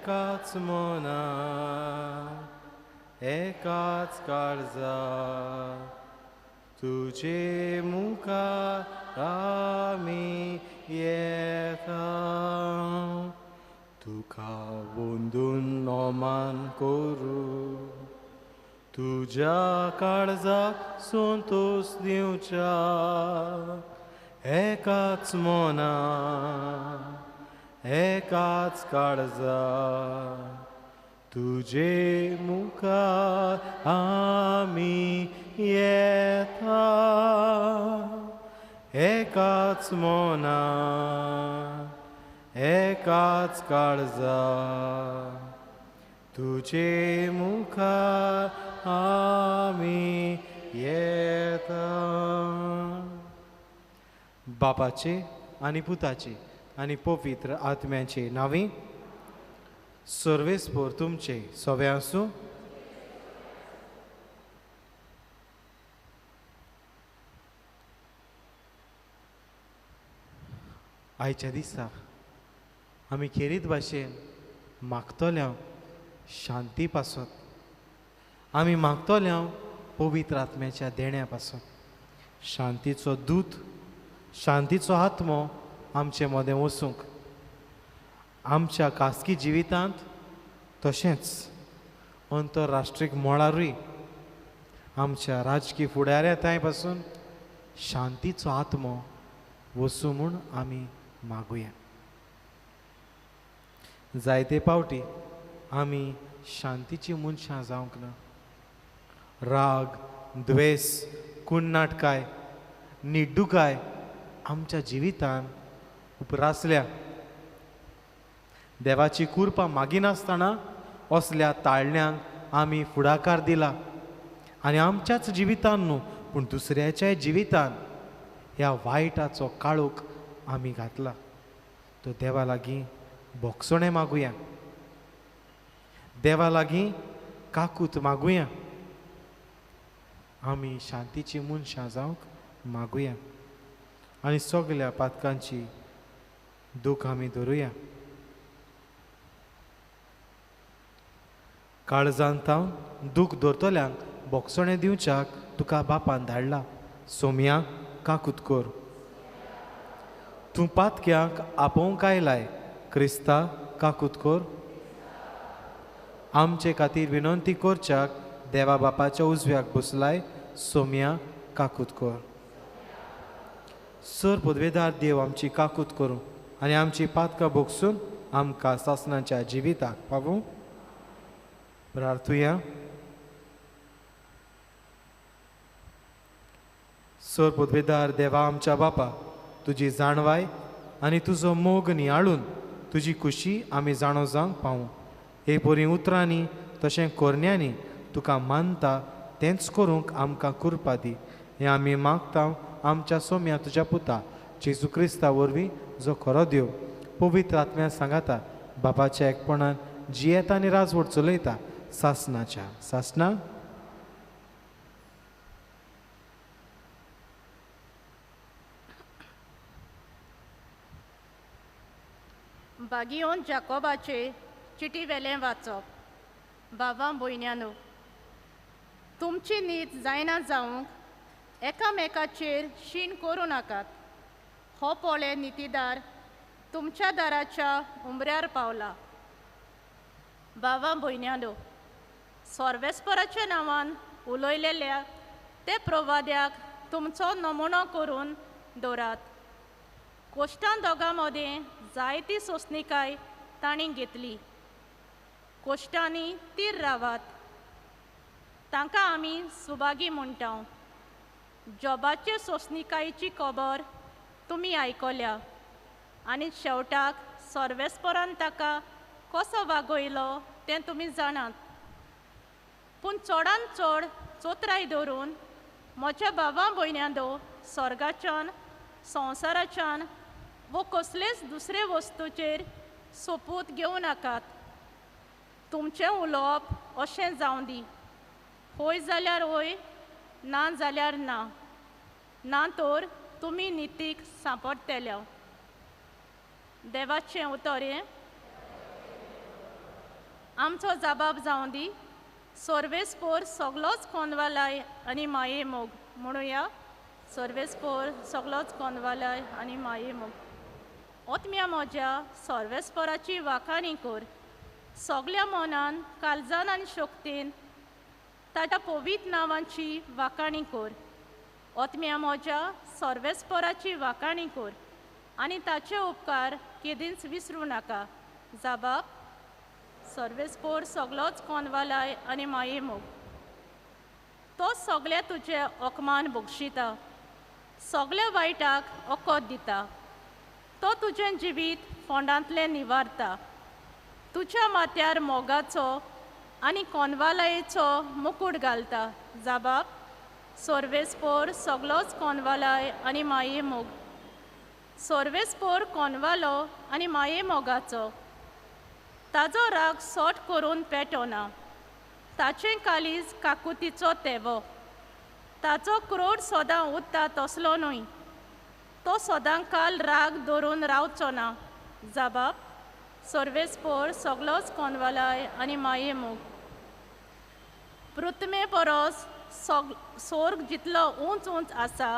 एकाच मना एकाच काळजा तुजे मुखार आमी येता तुका वंदून नमन करूं तुज्या काळजाक संतोश दिवच्या एकाच मना एकाच काळजा तुजे मुखार आमी येता एकाच मना एकाच काळजा तुजे मुखार आमी येता. बापाचे आनी पुताचे आनी पवित्र आत्म्याचे नांवी सर्वेस्पोर तुमचे सवे आसूं. आयच्या दिसा आमी खेरीत भाशेन मागतल्या शांती पासत, आमी मागतल्या पवित्र आत्म्याच्या देण्या पासत. शांतीचो दूत, शांतीचो आत्मो आमचे मदें वसूंक, आमच्या खासगी जिवितांत तशेंच अंतरराष्ट्रीय मळारूय आमच्या राजकीय फुडाऱ्या थंय पासून शांतीचो आत्मो वसूं म्हूण आमी मागुया. जायते पावटी आमी शांतीची मनशां जावंक ना. राग, द्वेस, कुन्नाटकाय, निड्डुकाय आमच्या जिवितान उपरासल्या. देवाची कृपा मागिनासतना असल्या ताळण्यांक आमी फुडाकार दिला आनी आमच्याच जिवितान न्हू पूण दुसऱ्याच्याय जिवितान ह्या वायटाचो काळोख आमी घातला. तो देवा लागीं भोगसणें मागुया, देवा लागीं काकूत मागुया, आमी शांतीची मनशां जावंक मागुया आनी सगल्या पातकांची दूख आमी धरुया. काळजांत तावन दूख धरतल्यांक भोगसणें दिवच्याक तुका बापान धाडला. सोमया काकूत कर. तूं पातक्यांक आपोवंक आयलाय, क्रिस्ता काकूत कर. आमचे खातीर विनंती करच्याक देवा बापाच्या उजव्याक बसलाय, सोमया काकूत कर. सर पदवेदार देव आमची काकूत करूं आनी आमची पातकां भोगसून आमकां सासणाच्या जिविताक पावूं. प्रार्थुया. सर पदवेदार देवा आमच्या बापा, तुजी जाणवाय आनी तुजो मोग नियाळून तुजी खुशी आमी जाणो जावंक पावूं. हे बरीं उतरांनी तशें कोरण्यांनी तुका मानता तेंच करूंक आमकां कृपा दी. हें आमी मागता आमच्या सोम्या तुज्या पुता जेजू क्रिस्ता वरवीं, जो खरो देव पवित्र आत्म्या सांगाता बापाच्या एकपणान जियेता आनी राजवट चलयता सासनाच्या सासना. बागियोन जाकोबाचे चिटी वेलें वाचप. बाबा भयण्यानो, तुमची नीत जायना जावंक एकामेकाचेर शीण करूं नाकात. हो पोळे नितीदार तुमच्या दाराच्या उमऱ्यार पावला. बाबा भयण्यानो, सर्वेस्पराच्या नांवान उलयलेल्या ते प्रवाद्याक तुमचो नमुनो करून दवरात. कोश्टां दोगां मदें जायती सोंसणीकाय तांणी घेतली. कोश्टांनी तीर रावात. तांकां आमी सुभागी म्हणटा. जॉबाचे सोंसणीकायेची खबर तुमी आयकल्या आनी शेवटाक सर्वेस्परान ताका कसो वागयलो तें तुमी जाणात. पूण चडान चड चोत्राय धरून म्हज्या भावा भयण्यां स्वर्गाच्यान संवसाराच्यान वो कसलेच दुसरे वस्तूचेर सोपूत घेवं नाकात. तुमचें उलोवप अशें जावं दी, हय जाल्यार हय, ना जाल्यार ना, ना तर तुमी नितीक सांपडटले. देवाचें उतर हें. आमचो जबाब जावं दी सोर्वेस्पोर सगलोच कोंदवालाय आनी माये मोग. म्हणुया सोर्वेस्पोर सगलोच कोंदवालाय आनी माये मोग. ओतम्या म्हज्या सोर्वेस्पोराची वाखाणी कर, सगल्या मनान काळजान आनी शक्तीन ताच्या पवित्र नांवांची वाखाणी कर. ओतम्या म्हज्या सोर्वेस्पोराची वाखाणी कर आनी ताचे उपकार केदींच विसरूं नाका. जबाब सोर्वेस्पोर सगलोच कोंदवालाय आनी माये मोग. तो सगल्या तुजे अकमान बक्षिता, सगल्या वायटाक ओकोत दिता. तो तुजें जिवीत फोंडांतलें निवारता. तुज्या माथ्यार मोगाचो आनी कोंदवालायेचो मुकूट घालता. जबाब सोर्वेस्पोर सगलोच कोंदवालाय आनी माये मोग. सोर्वेस्पोर कोंदवालो आनी माये मोगाचो. ताजो राग सोट करून पेटोना, ताचें काळीज काकुतीचो तेवो. ताचो क्रोड सदां उरता तसलो न्हय, तो सदां काल राग धरून रावचो ना. जबाब सोर्वेस्पोर सगलोच कोंदवालाय आनी माये मोग. पृथ्वे परस सोर्ग जितलो उंच उंच आसा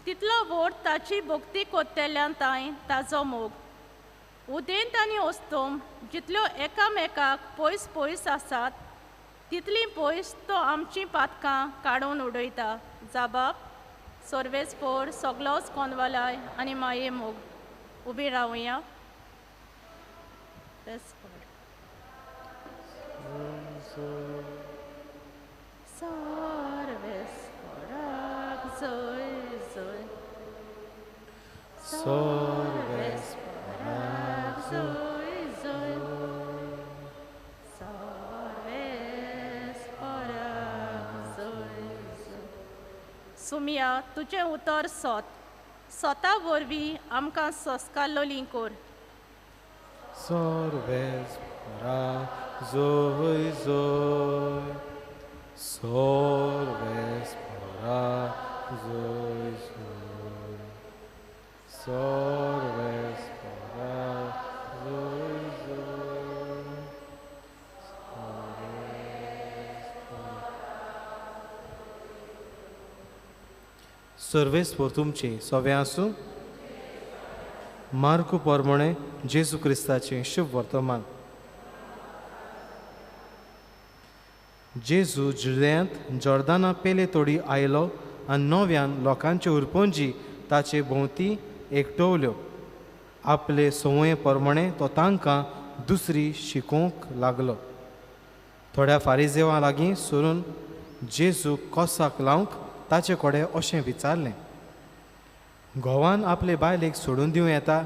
तितलो व्हड ताची भक्ती कोत्तेल्यान तांय ताजो मोग. उदेंत आनी अस्तम जितल्यो एकामेकाक पयस पयस आसात तितली पयस तो आमचीं पातकां काडून उडयता. जबाब सोर्वेस्पोर सगलोच कोंदवालाय आनी माये मोग. उबी रावया. सोर्वेस्पोराक जोय जोय, सोर्वेस्पोराक जोय जोय, सोर्वेस्पोराक जोय जोय. सुमिया तुजें उतर सोत, सोता वरवीं आमकां संस्कारलोली कर. सोर्वेस्पोराक जोय जोय, सोर्वेस्पोराक जोय जोय, सोर्वेस्पोराक जोय जोय, सोर्वेस्पोराक. सर्वेस्पोर तुमचे सवे आसूं. मार्कू परमणे जेजू क्रिस्ताचें शुभ वर्तमान. जेजू जुलयांत जॉर्दाना पेले तोडी आयलो आनी नव्यान लोकांच्यो उरपंजी ताचे भोंवती एकटवल्यो. आपले संवये प्रमाणे तो तांकां दुसरी शिकोवंक लागलो. थोड्या फारिजेवां लागीं सरून जेजू कोसाक लावंक ताचे कडेन अशें विचारलें, घोवान आपले बायलेक सोडून दिवं येता?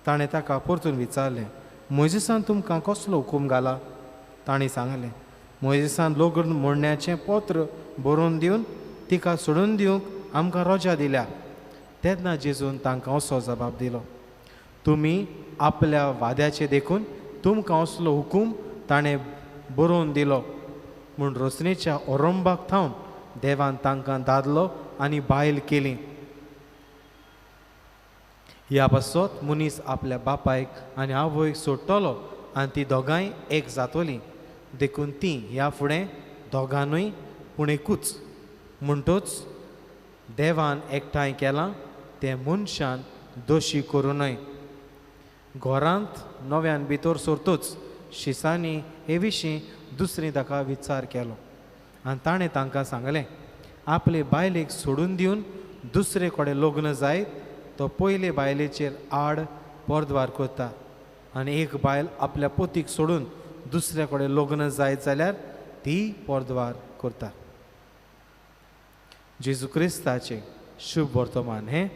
ताणें ताका परतून विचारलें, मोयजेसान तुमकां कसलो हुकूम घाला? तांणी सांगलें, मोयजेसान लग्न मोडण्याचें पत्र बरोवन दिवन तिका सोडून दिवंक आमकां रजा दिल्या. तेन्ना जेजून तांकां असो जबाब दिलो, तुमी आपल्या वाद्याचें देखून तुमकां असलो हुकूम ताणें बरोवन दिलो. म्हूण रचनेच्या ओरंबाक थावन देवान तांकां दादलो आनी बायल केली. ह्या पासत मनीस आपल्या बापायक आनी आवयक सोडटलो आनी ती दोगांय एक जातोली. देखून ती ह्या फुडें दोगांनूय पूण एकूच. म्हणटूच देवान एकठांय केलां तें मनशान दोशी करूं न्हय. घरांत नव्यान भितर सरतूच शिसांनी हे विशीं दुसरी ताका विचार केलो आनी ताणें तांकां सांगलें, आपले बायलेक सोडून दिवन दुसरे कडेन लग्न जायत तो पयले बायलेचेर आड परद्वार करता आनी एक बायल आपल्या पोतीक सोडून दुसऱ्या कडेन लग्न जायत जाल्यार ती परद्वार करता. जेजू क्रिस्ताचें शुभ वर्तमान हें.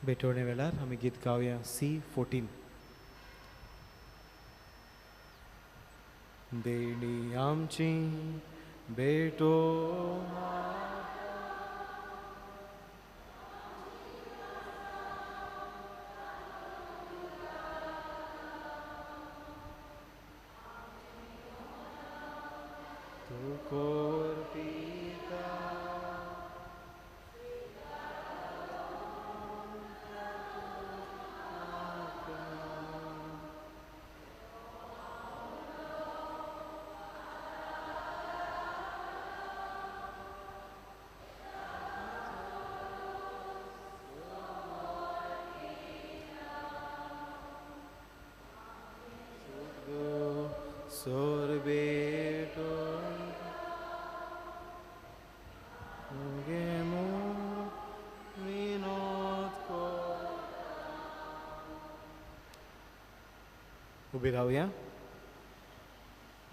भेटवणे वेळार आमी गीत गावया C14. देणी आमची भेटो तूं कोरपिता सोरबेटो उबी रावया.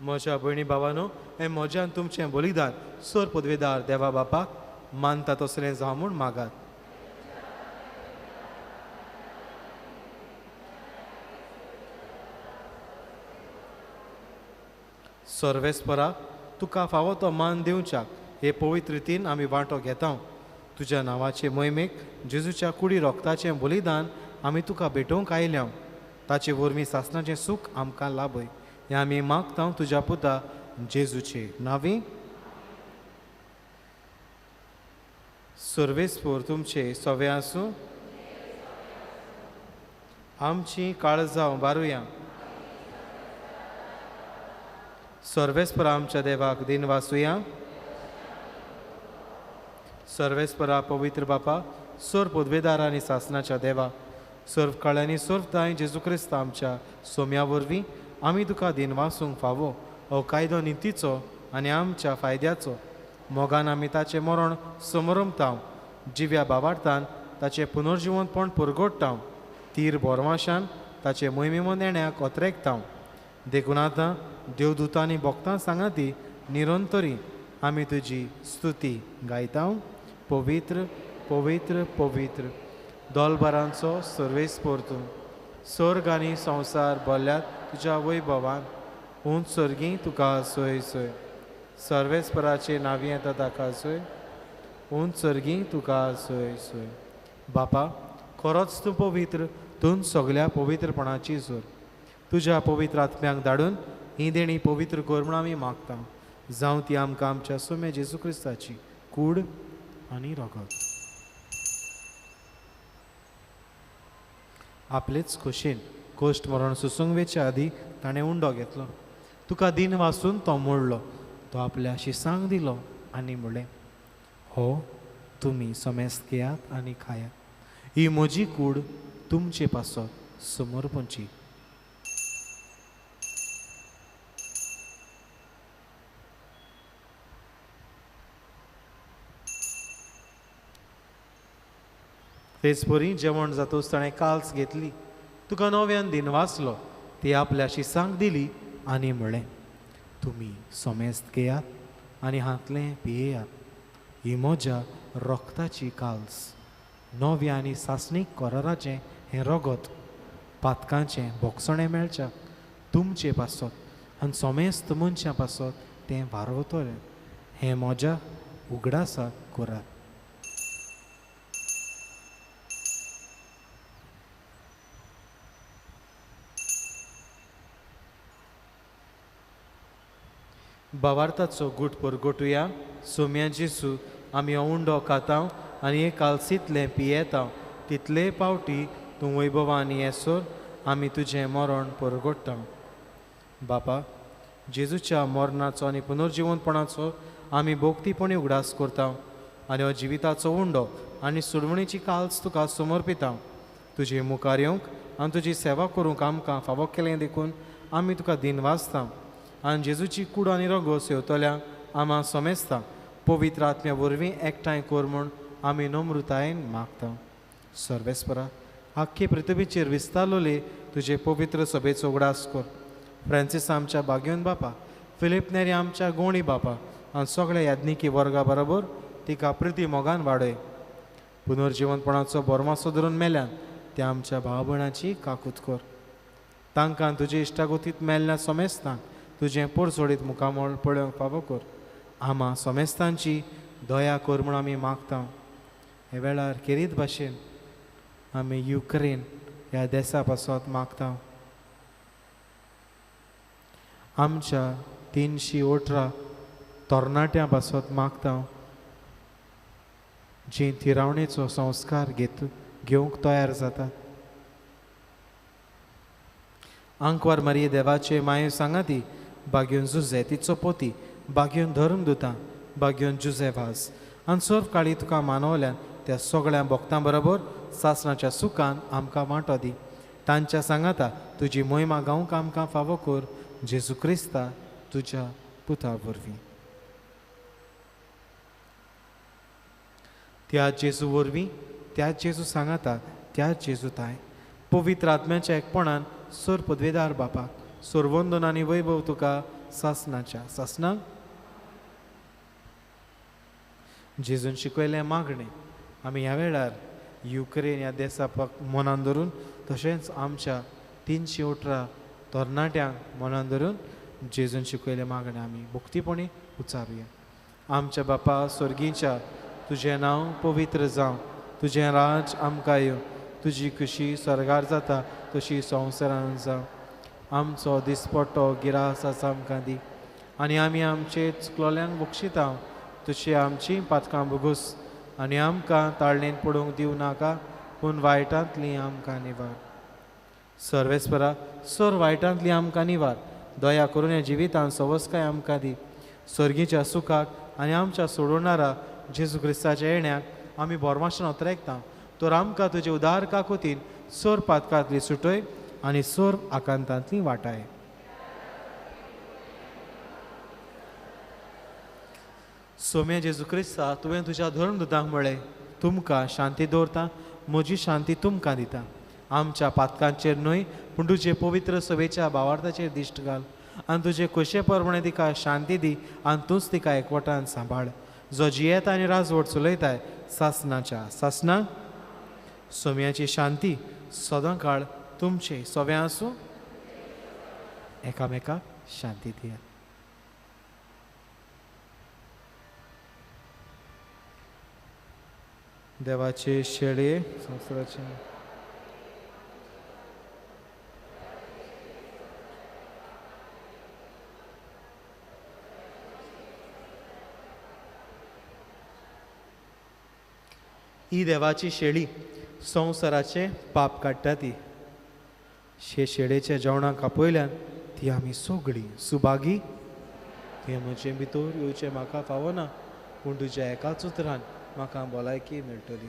म्हज्या भयणी भावानो, हें म्हज्यान तुमचें बलिदान सोर पदवेदार देवा बापाक मानता तसलें जावं म्हूण मागात. सर्वेस्परा, तुका फावो तो मान दिवच्याक हे पवित्र रितीन आमी वांटो घेता. तुज्या नांवाचे मोहिमेक जेजूच्या कुडी रोगताचें बलिदान आमी तुका भेटोवंक आयल्या. ताचे वरवीं सासणाचें सूख आमकां लाभय हें आमी मागता तुज्या पुता जेजूचे नांवी. सर्वेस्पोर तुमचे सवे आसूं. आमची काळजां उबारुया. सर्वेस्परा आमच्या देवाक दिन वासुया. सर्वेस्परा पवित्र बापा, सोर पदवेदार आनी सासणाच्या देवा, सर्व काळांनी सर्व तांय जेजू क्रिस्त आमच्या सोम्या वरवीं आमी तुका दिन वासूंक फावो हो कायदो नितीचो आनी आमच्या फायद्याचो. मोगान आमी ताचें मरण समरमता, जिव्या बाबार्थान ताचें पुनर्जिवनपण पुरगोडटा, तीर बोरवाशान ताचें मोहिमेमन येण्याक ओतरेकता. देखून आतां देवदूतांनी भोक्तां सांगाती निरंतरी आमी तुजी स्तुती गायता. पवित्र पवित्र पवित्र दोलबारांचो सर्वेस्पोर तूं, स्वर्ग आनी संवसार भरल्यात तुज्या वैभवान. उंच सर्गी तुका सोय सोय, सर्वेस्पराचे नांवी येता ताका सोय, उंच सर्गी तुका सोय सोय. बापा, खरोच तूं पवित्र, तूं सगल्या पवित्रपणाची जोर. तुज्या पवित्र आत्म्यांक धाडून ही देणी पवित्र कर म्हूण आमी मागता. जावं ती आमकां आमच्या सोम्या जेजू क्रिस्ताची कूड आनी रगत. आपलेच खोशेन कोश्ट मरण सुसूंक वेचे आदी ताणें उंडो घेतलो. तुका दिन वासून तो मोडलो. तो आपल्या शिसांक दिलो आनी म्हणलें, हो तुमी समेस्त घेयात आनी खायात. ही म्हजी कूड तुमचे पासत समर्पणची. तेच परी जेवण जातूच ताणें काल्स घेतली, तुका नव्यान दिन वाचलो, ती आपल्या शिसांक दिली आनी म्हणलें, तुमी समेस्त घेयात आनी हांतलें पियेयात. ही म्हज्या रोगताची काल्स, नव्या आनी सासणीक कराराचें हें रगत, पातकांचें भोगसणें मेळच्या तुमचे पासत आनी समेस्त मनशां पासत तें वारवतलें. हें म्हज्या उगडासाक करात. बावार्थाचो गूट परगोटुया. सोम्या जेसू, आमी हो उंडो खाता आनी हे कालसींतलें पियेता. तितले पावटी तूं वैभवान येसर आमी तुजें मरण परगोडटा. बापा, जेजूच्या मरणाचो आनी पुनर्जिवनपणाचो आमी भोक्तीपणी उगडास करता आनी हो जिविताचो उंडो आनी सुडवणेची काल्स तुका समर्पिता. तुजे मुखार येवंक आनी तुजी सेवा करूंक आमकां फावो केलें देखून आमी तुका दिन वाचता आनी जेजूची कूड आनी रगो सेवतल्या आमा समेस्ता पवित्र आत्म्या वरवीं एकठांय कर म्हूण आमी नम्रतायेन मागता. सर्वेस्परा, आख्खे पृथ्वीचेर विस्तारलोले तुजे पवित्र सभेचो उगडास कर. फ्रांसीस आमच्या बाग्योन बापा, फिलीप नेरी आमच्या गोणी बापा आनी सगळ्या याज्ञिकी वर्गा बरोबर तिका प्रिती मोगान वाडय. पुनर्जिवंतपणाचो बोरमासो धरून मेल्यान त्या आमच्या भाव भयणाची काकूत कर. तांकां तुजे इश्टागोतीत मेल्ल्या सोमेस्तांक तुजें पोरसोडीत मुखामळ पळोवंक फावो कर. आमा सोमेस्तांची दया कर म्हूण आमी मागता. हे वेळार खेरीत भाशेन आमी युक्रेन ह्या देसा पासत मागता. आमच्या 318 तरणाट्यां पासत मागता जीं थिरावणेचो संस्कार घेवंक तयार जातात. आंकवार मारिये देवाचे माये सांगाती बागयोन जुजे तिचो पोती बागयोन धर्मदुतां बागयोन जुजे भास आनी सर्व काळी तुका मानवल्यान त्या सगळ्या भक्तां बरोबर सासणाच्या सुखान आमकां वांटो दी. तांच्या सांगाता तुजी मोहिमा गावंक आमकां फावो कर जेजू क्रिस्ता तुज्या पुता वरवीं. त्या जेजू वरवीं, त्या जेजू सांगाता, त्या जेजू ताय पवित्र आत्म्याच्या एकपणान सोर पदवेदार बापाक सोरवंदन आनी वैभव तुका सासणाच्या सासणां. जेजून शिकयलें मागणें आमी ह्या वेळार युक्रेन ह्या देसा मनान धरून तशेंच आमच्या 318 तरणाट्यांक मनान धरून जेजून शिकयलें मागणें आमी भक्तीपणी उच्चारुया. आमच्या बापा स्वर्गीच्या, तुजें नांव पवित्र जावं, तुजें राज आमकां येवं, तुजी खुशी स्वर्गार जाता तशी संवसारान जावं. आमचो दिसपट्टो गिरास आसा आमकां दी आनी आमी आमचे चुकलोल्यांक बक्षिता तशी आमची पातकां भोगोस आनी आमकां ताळणेन पडूंक दिवं नाका पूण वायटांतली आमकां निवार. सर्वेस्परा सर वायटांतली आमकां निवार. दया करून ह्या जिवितान सवस्काय आमकां दी. सर्गीच्या सुखाक आनी आमच्या सोडवणारा जेजू क्रिस्ताच्या येण्याक आमी बोरमाशान ओतरेकता. तर आमकां तुजे उदार काकुतीन सोर पातकांतली सुटय आनी सोर आकांतांतली वाटाय. सोम्या जेजू क्रिस्ता, तुवें तुज्या धर्मदुतांक म्हळें, तुमकां शांती दवरता, म्हजी शांती तुमकां दिता. आमच्या पातकांचेर न्हय पूण तुजे पवित्र सभेच्या भावार्थाचेर दिश्ट घाल आनी तुजे खोशे प्रमाणे तिका शांती दी आनी तूंच तिका एकवटान सांबाळ, जो जियेता आनी राजवट चलयताय सासणाच्या सासणां. सोम्याची शांती सदां काळ तुमचे सव्या आसूं. एकामेकाक शांती दियात. देवाचे शेळे संवसाराचे ही देवाची शेळी संवसाराचें पाप काडटा. ती शे शेळेच्या जेवणाक आपयल्यान ती आमी सगळीं सुभागी. तें म्हजे भितर येवचें म्हाका फावना पूण तुज्या एकाच उतरान म्हाका भलायकी मेळटली.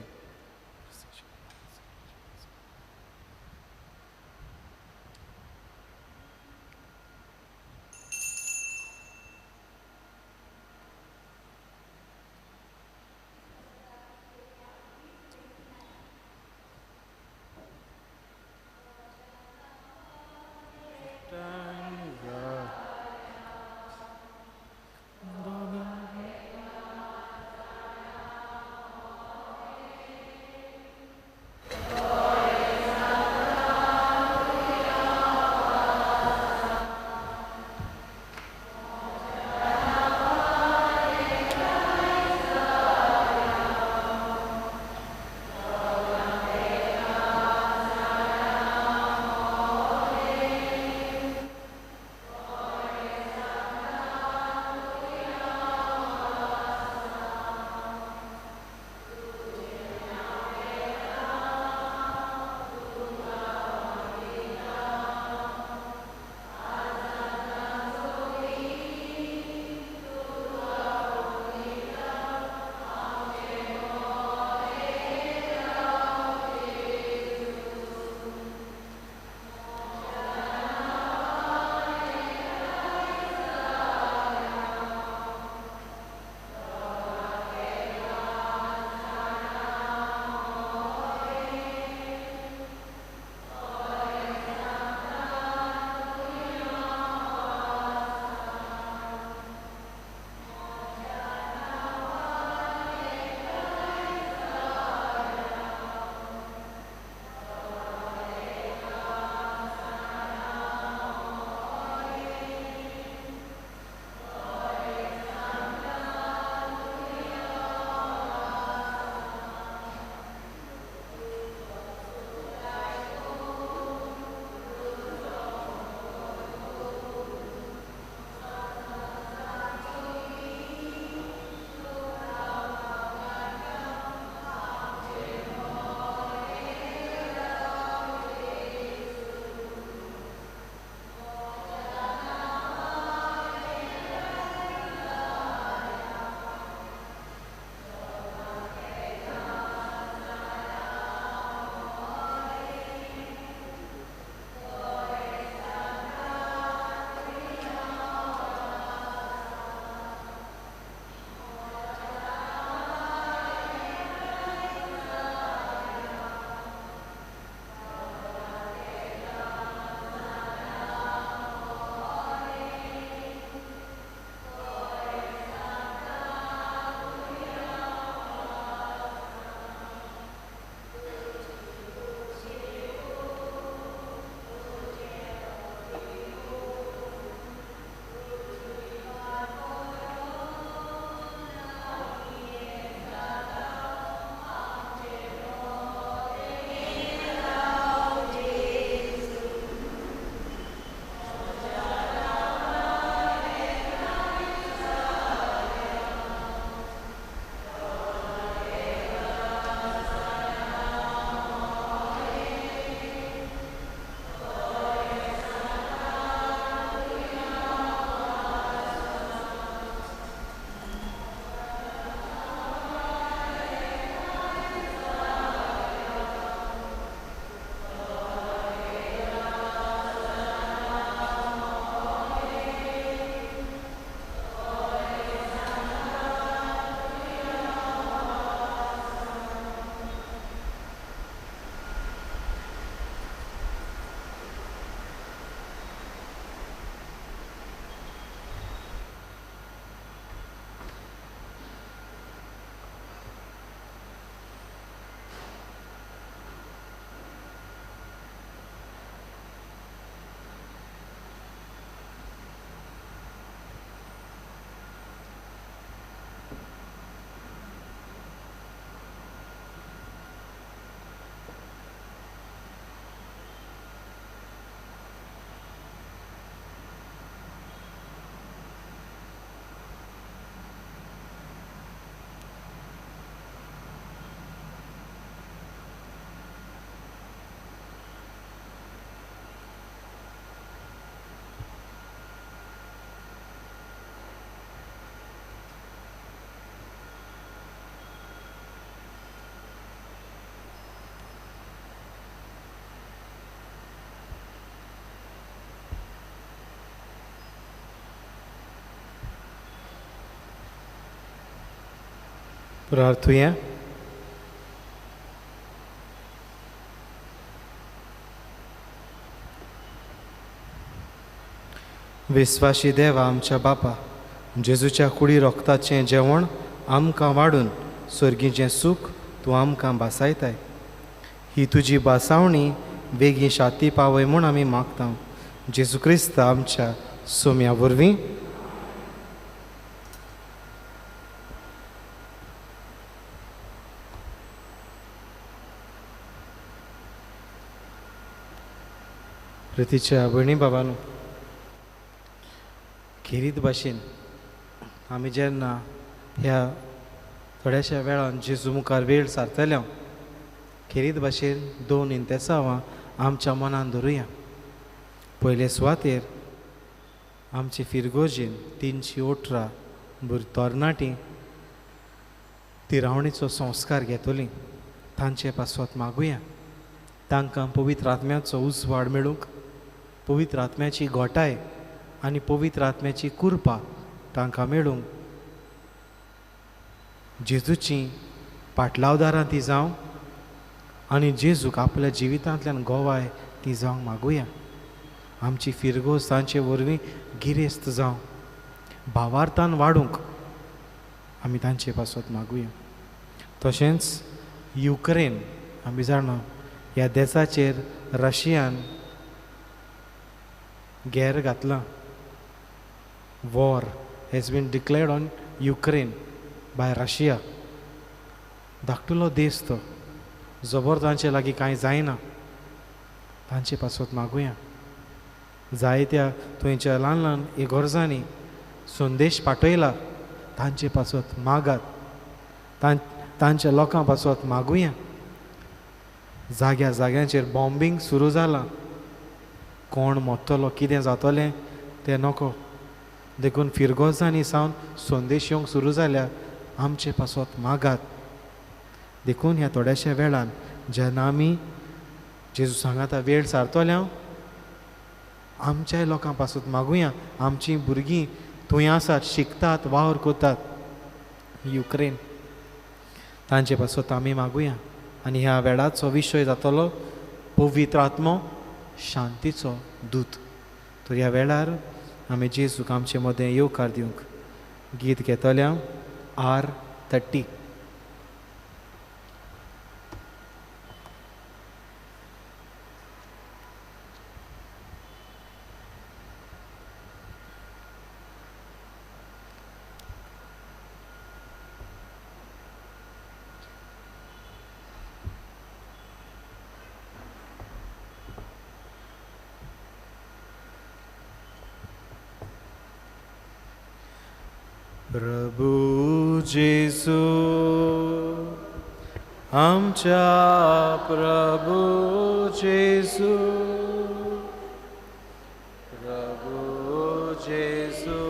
प्रार्थुया. विस्वाशी देवा आमच्या बापा, जेजूच्या कुडी रोगताचें जेवण आमकां वाडून सर्गीचें सूख तूं आमकां भासायताय. ही तुजी भासावणी बेगीन शाती पावय म्हूण आमी मागता, जेजू क्रिस्त आमच्या सोम्या वरवीं. प्रितीच्या भयणी बाबानू, खेरीत भाशेन आमी जेन्ना ह्या थोड्याश्या वेळान जेजू मुखार वेळ सारतले, खेरीत भाशेन दोन इंतेसांवां आमच्या मनान धरुया. पयले सुवातेर आमची फिरगोजीन 318 तरणाटी तिरावणीचो संस्कार घेतली, तांचे पासत मागुया. तांकां पवित्र आत्म्याचो उजवाड मेळूंक, पवित्र आत्म्याची घोटाय आनी पवित्र आत्म्याची कृपा तांकां मेळूंक, जेजूची पाटलावदारां ती जावं आनी जेजूक आपल्या जिवितांतल्यान गोवाय ती जावंक मागुया. आमची फिरगोज तांचे वरवीं गिरेस्त जावं, भावार्थान वाडूंक आमी तांचे पासत मागुया. तशेंच युक्रेन, आमी जाणा ह्या देशाचेर रशियान घेर घातलां. War has been declared on Ukraine by Russia. धाकटुलो देश तो, जबर तांचे लागीं कांय जायना, तांचे पासत मागुया. जायत्या थंयच्या ल्हान ल्हान इगोर्जांनी संदेश पाठयला, तांचे पासत मागात, तांच्या लोकां पासत मागुया. जाग्या जाग्यांचेर बॉम्बिंग सुरू जालां, कोण मरतलो कितें जातलें तें नको, देखून फिरगोजांनी सावन संदेश येवंक सुरू जाल्या, आमचे पासत मागात. देखून ह्या थोड्याश्या वेळान जेन्ना आमी जेजू सांगाता वेळ सारतल्या, आमच्याय लोकां पासत मागुया. आमचीं भुरगीं थंय आसात, शिकतात, वावर करतात युक्रेन, तांचे पासत आमी मागुया. आनी ह्या वेळाचो विशय जातलो पवित्र आत्मो शांतीचो दूत. तर ह्या वेळार आमी जेजूक आमचे मदें येवकार दिवंक गीत घेतल्या R30. प्रभू जेजू आमच्या प्रभू जेजू, प्रभू जेजू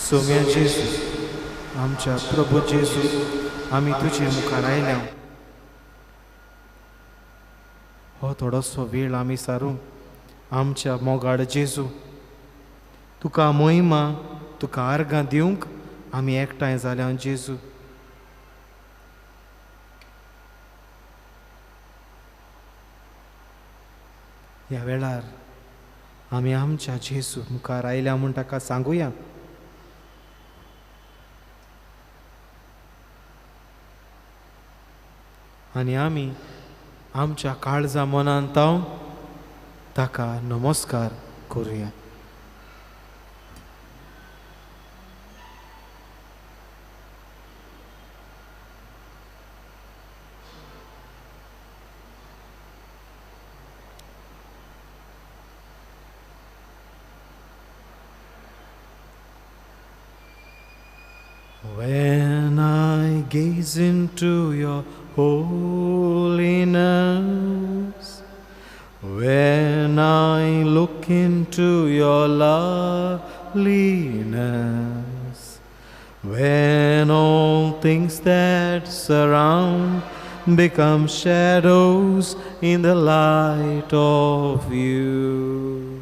सोम्या जेजू, आमच्या प्रभू जेजू, आमी तुजे मुखार आयल्या. हो थोडोसो वेळ आमी सारूंक आमच्या मोगाड जेजू, तुका मोहिमा, तुका आर्गां दिवंक आमी एकठांय जाल्या जेजू. ह्या वेळार आमी आमच्या जेजू मुखार आयल्या म्हूण ताका सांगुया. आनी आमी आमच्या काळजा मनान तावन ताका नमस्कार करुया. When I gaze into your holiness, when I look into your loveliness, when all things that surround become shadows in the light of you,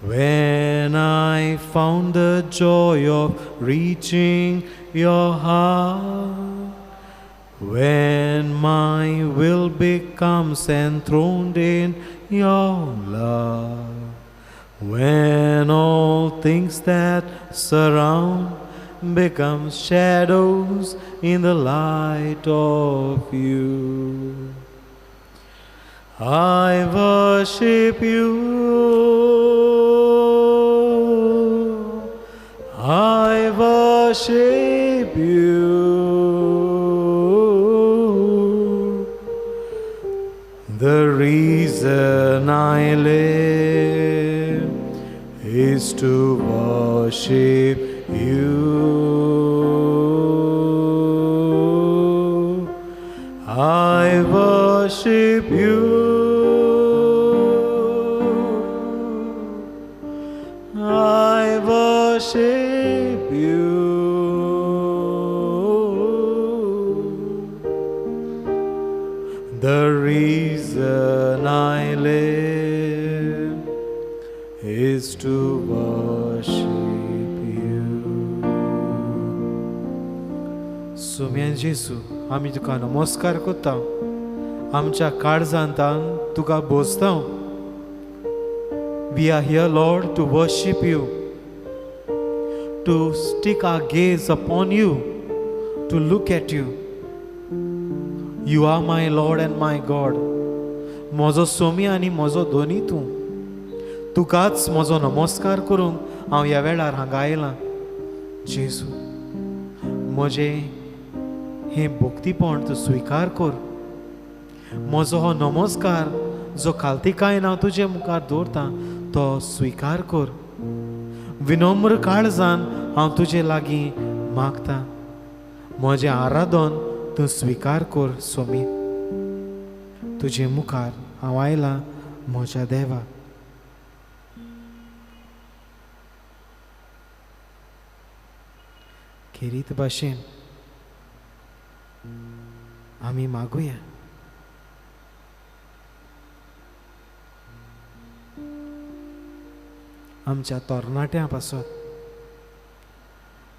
when I found the joy of reaching your heart, when my will becomes enthroned in your love, when all things that surround become shadows in the light of you, I worship you, I worship you. The reason I live is to worship you. I worship you. I worship you. The reason I live is to worship you. Saumya जेजू, आमी तुका नमस्कार करता. आमच्या काळजांतान तुका बोसता. We are here, Lord, to worship you, to stick our gaze upon you, to look at you. You are my Lord and my God. म्हजो सोमी आनी म्हजो दोनी तूं. तुकाच म्हजो नमस्कार करूंक हांव ह्या वेळार हांगा आयलां. जेजू, म्हजें हें भक्तीपण तूं स्विकार कर. म्हजो हो नमस्कार जो खालतिकायेन हांव तुजे मुखार दवरतां तो स्विकार कर. विनम्र काळजान हांव तुजे लागीं मागतां. म्हजें आराधन तूं स्विकार कर सोमी. तुजे मुखार हांव आयलां म्हज्या देवा. खेरीत भाशेन आमी मागुया. आमच्या तरणाट्यां पासत,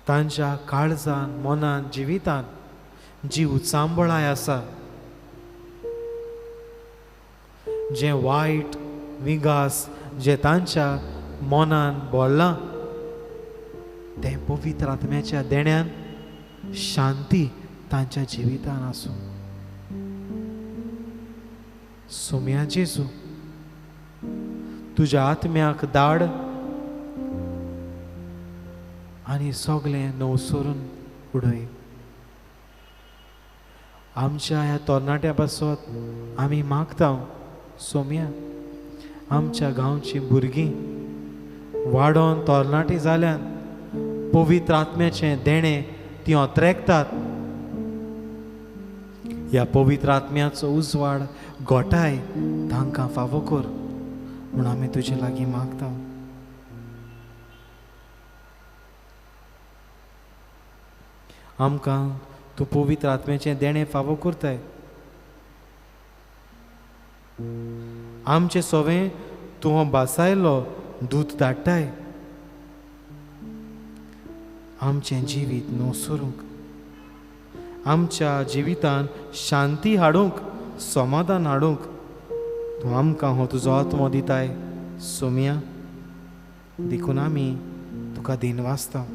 तांच्या काळजान, मनान, जिवितान जी उचांबळाय आसा, जें वायट विगास जे तांच्या मनान भरलां तें पवित्र आत्म्याच्या देण्यान शांती तांच्या जिवितान आसूं। सोम्या जेजू, तुज्या आत्म्याक दाड आनी सगळें नवसरून उडय। आमच्या ह्या तरणाट्या पासत आमी मागता सोम्या, आमच्या गांवची भुरगीं वाडोन तरणाटी जाल्यान पवित्र आत्म्याचें देणें ती अत्रेकतात। ह्या पवित्र आत्म्याचो उजवाड गोठाय तांकां फावो कर म्हूण आमी तुजे लागीं मागता। आमकां तूं पवित्र आत्म्याचें देणें फावो करताय। आमचें सोवें तूं बासायलो दूत धाडटाय आमचें जिवीत न्हू सरूंक, आमच्या जिवितान शांती हाडूंक, समाधान हाडूंक तूं आमकां हो तुजो आत्मो दिताय सोम्या। देखून आमी तुका दिनवासता।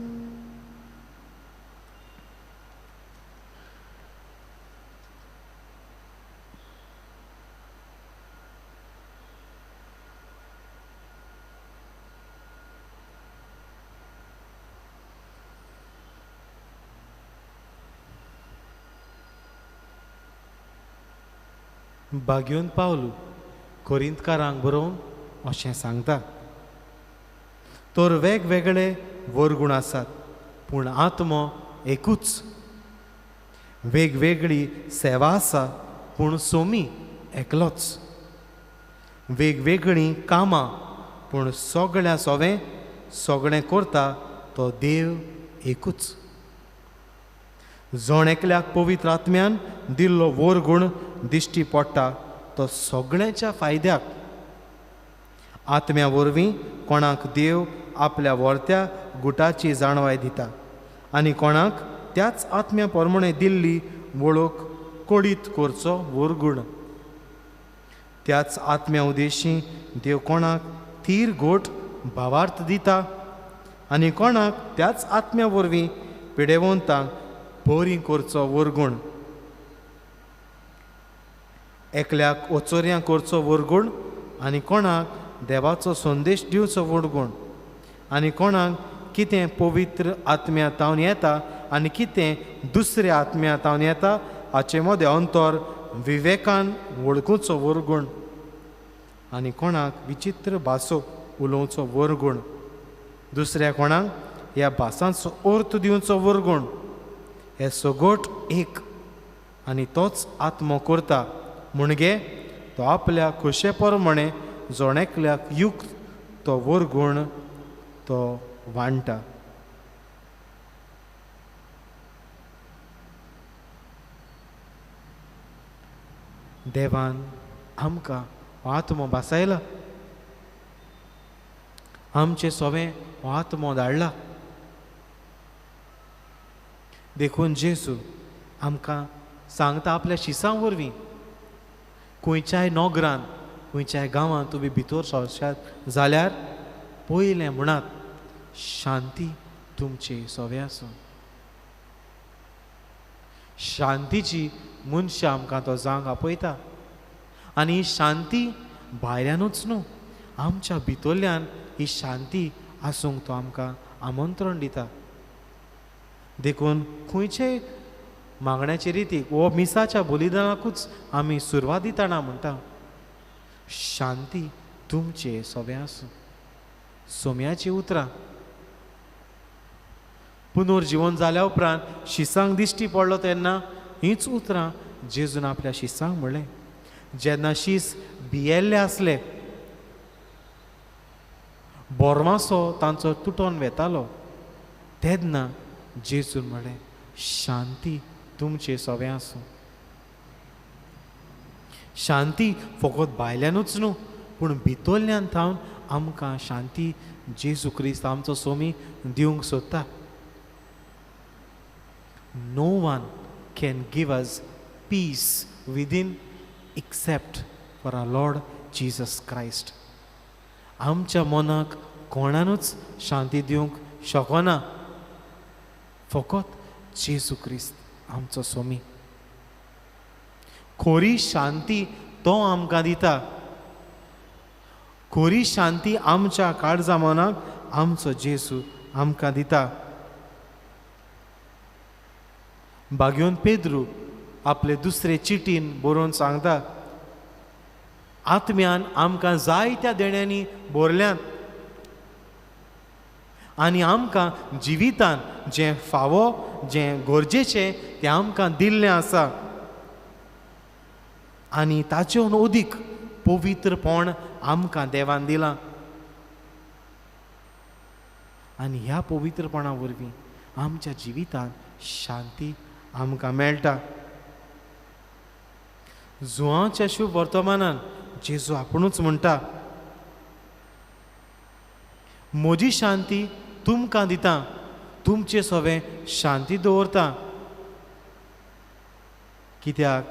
बाग्योन पावलू कोरिंतकारांक बरोवन अशें सांगता, तर वेगवेगळे वरगुण आसात पूण आत्मो एकूच, वेगवेगळी सेवा आसा पूण सोमी एकलोच, वेगवेगळीं कामां पूण सगळ्या सोवें सगळें करता तो देव एकूच। जण एकल्याक पवित्र आत्म्यान दिल्लो वरगुण दिश्टी पडटा तो सगळ्यांच्या फायद्याक। आत्म्या वरवीं कोणाक देव आपल्या व्हरत्या गुटाची जाणवाय दिता आनी कोणाक त्याच आत्म्या प्रमाणे दिल्ली वळख कळीत करचो वरगुण। त्याच आत्म्या उद्देशी देव कोणाक थीर गोट भावार्थ दिता आनी कोणाक त्याच आत्म्या वरवीं पिडेवंतांक बरी करचो वरगुण। एकल्याक ओचोर्यां करचो वरगुण आनी कोणाक देवाचो संदेश दिवचो वरगुण आनी कोणाक कितें पवित्र आत्म्या तावन येता आनी कितें दुसऱ्या आत्म्या तावन येता हाचे मदें अंतर विवेकान वळखुचो वरगुण आनी कोणाक विचित्र भासो उलोवचो वरगुण, दुसऱ्या कोणाक ह्या भासांचो अर्थ दिवचो वरगुण। हे सगोट एक आनी तोच आत्मो करता म्हणगे तो आपल्या खोशे प्रमाणे जण एकल्याक युक्त तो वरगुण तो वांटा। देवान आमकां आत्मो भासायला, आमचें सोवें आत्मो धाडला। देखून जेजू आमकां सांगता आपल्या शिसां वरवीं, खंयच्याय नगरान खंयच्याय गांवांत तुमी भितर सरशात जाल्यार पयलें म्हणात शांती तुमचे सोवें आसूं। शांतीची मनशां आमकां तो जावंक आपयता आनी ही शांती भायल्यानूच न्हू, आमच्या भितरल्यान ही शांती आसूंक तो आमकां आमंत्रण दिता। देखून खंयचे मागण्याचे रितीक वो मिसाच्या बलिदानाकूच आमी सुरवात दितना म्हणटा शांती तुमचे सोवें आसूं। सोम्याची उतरां पुनर्जिवन जाल्या उपरांत शिसांक दिश्टी पडलो तेन्ना हीच उतरां जेजून आपल्या शिसांक म्हणलें। जेन्ना शीस भियेल्ले आसले, बोरमासो तांचो तुटोन वेतालो, तेन्ना जेजून म्हणलें शांती तुमचे सोवें आसूं। शांती फकत भायल्यानूच न्हू पूण भितरल्यान थावन आमकां शांती जेजू क्रिस्त आमचो सोमी दिवंक सोदता। No one can give us peace within except for our Lord Jesus Christ. आमच्या मनाक कोणानूच शांती दिवंक शकना, फकत जेजू क्रिस्त आमचो स्वामी. खरी शांती तो आमकां दिता. खरी शांती आमच्या काळजा मनाक आमचो जेजू आमकां दिता. बाग्योन पेद्रू आपले दुसरे चिटीन बरोवन सांगता, आत्म्यान आमकां जायत्या देण्यांनी भरल्यात आनी आमकां जिवितान जें फावो जें गरजेचें तें आमकां दिल्लें आसा आनी ताचेहून अदीक पवित्रपण आमकां देवान दिलां. आनी ह्या पवित्रपणा वरवीं आमच्या जिवितान शांती आमकां मेळटा. जुवांच्या शुभ वर्तमानान जेजू आपुणूच म्हणटा, म्हजी शांती तुमकां दिता, तुमचे सवें शांती दवरता, कित्याक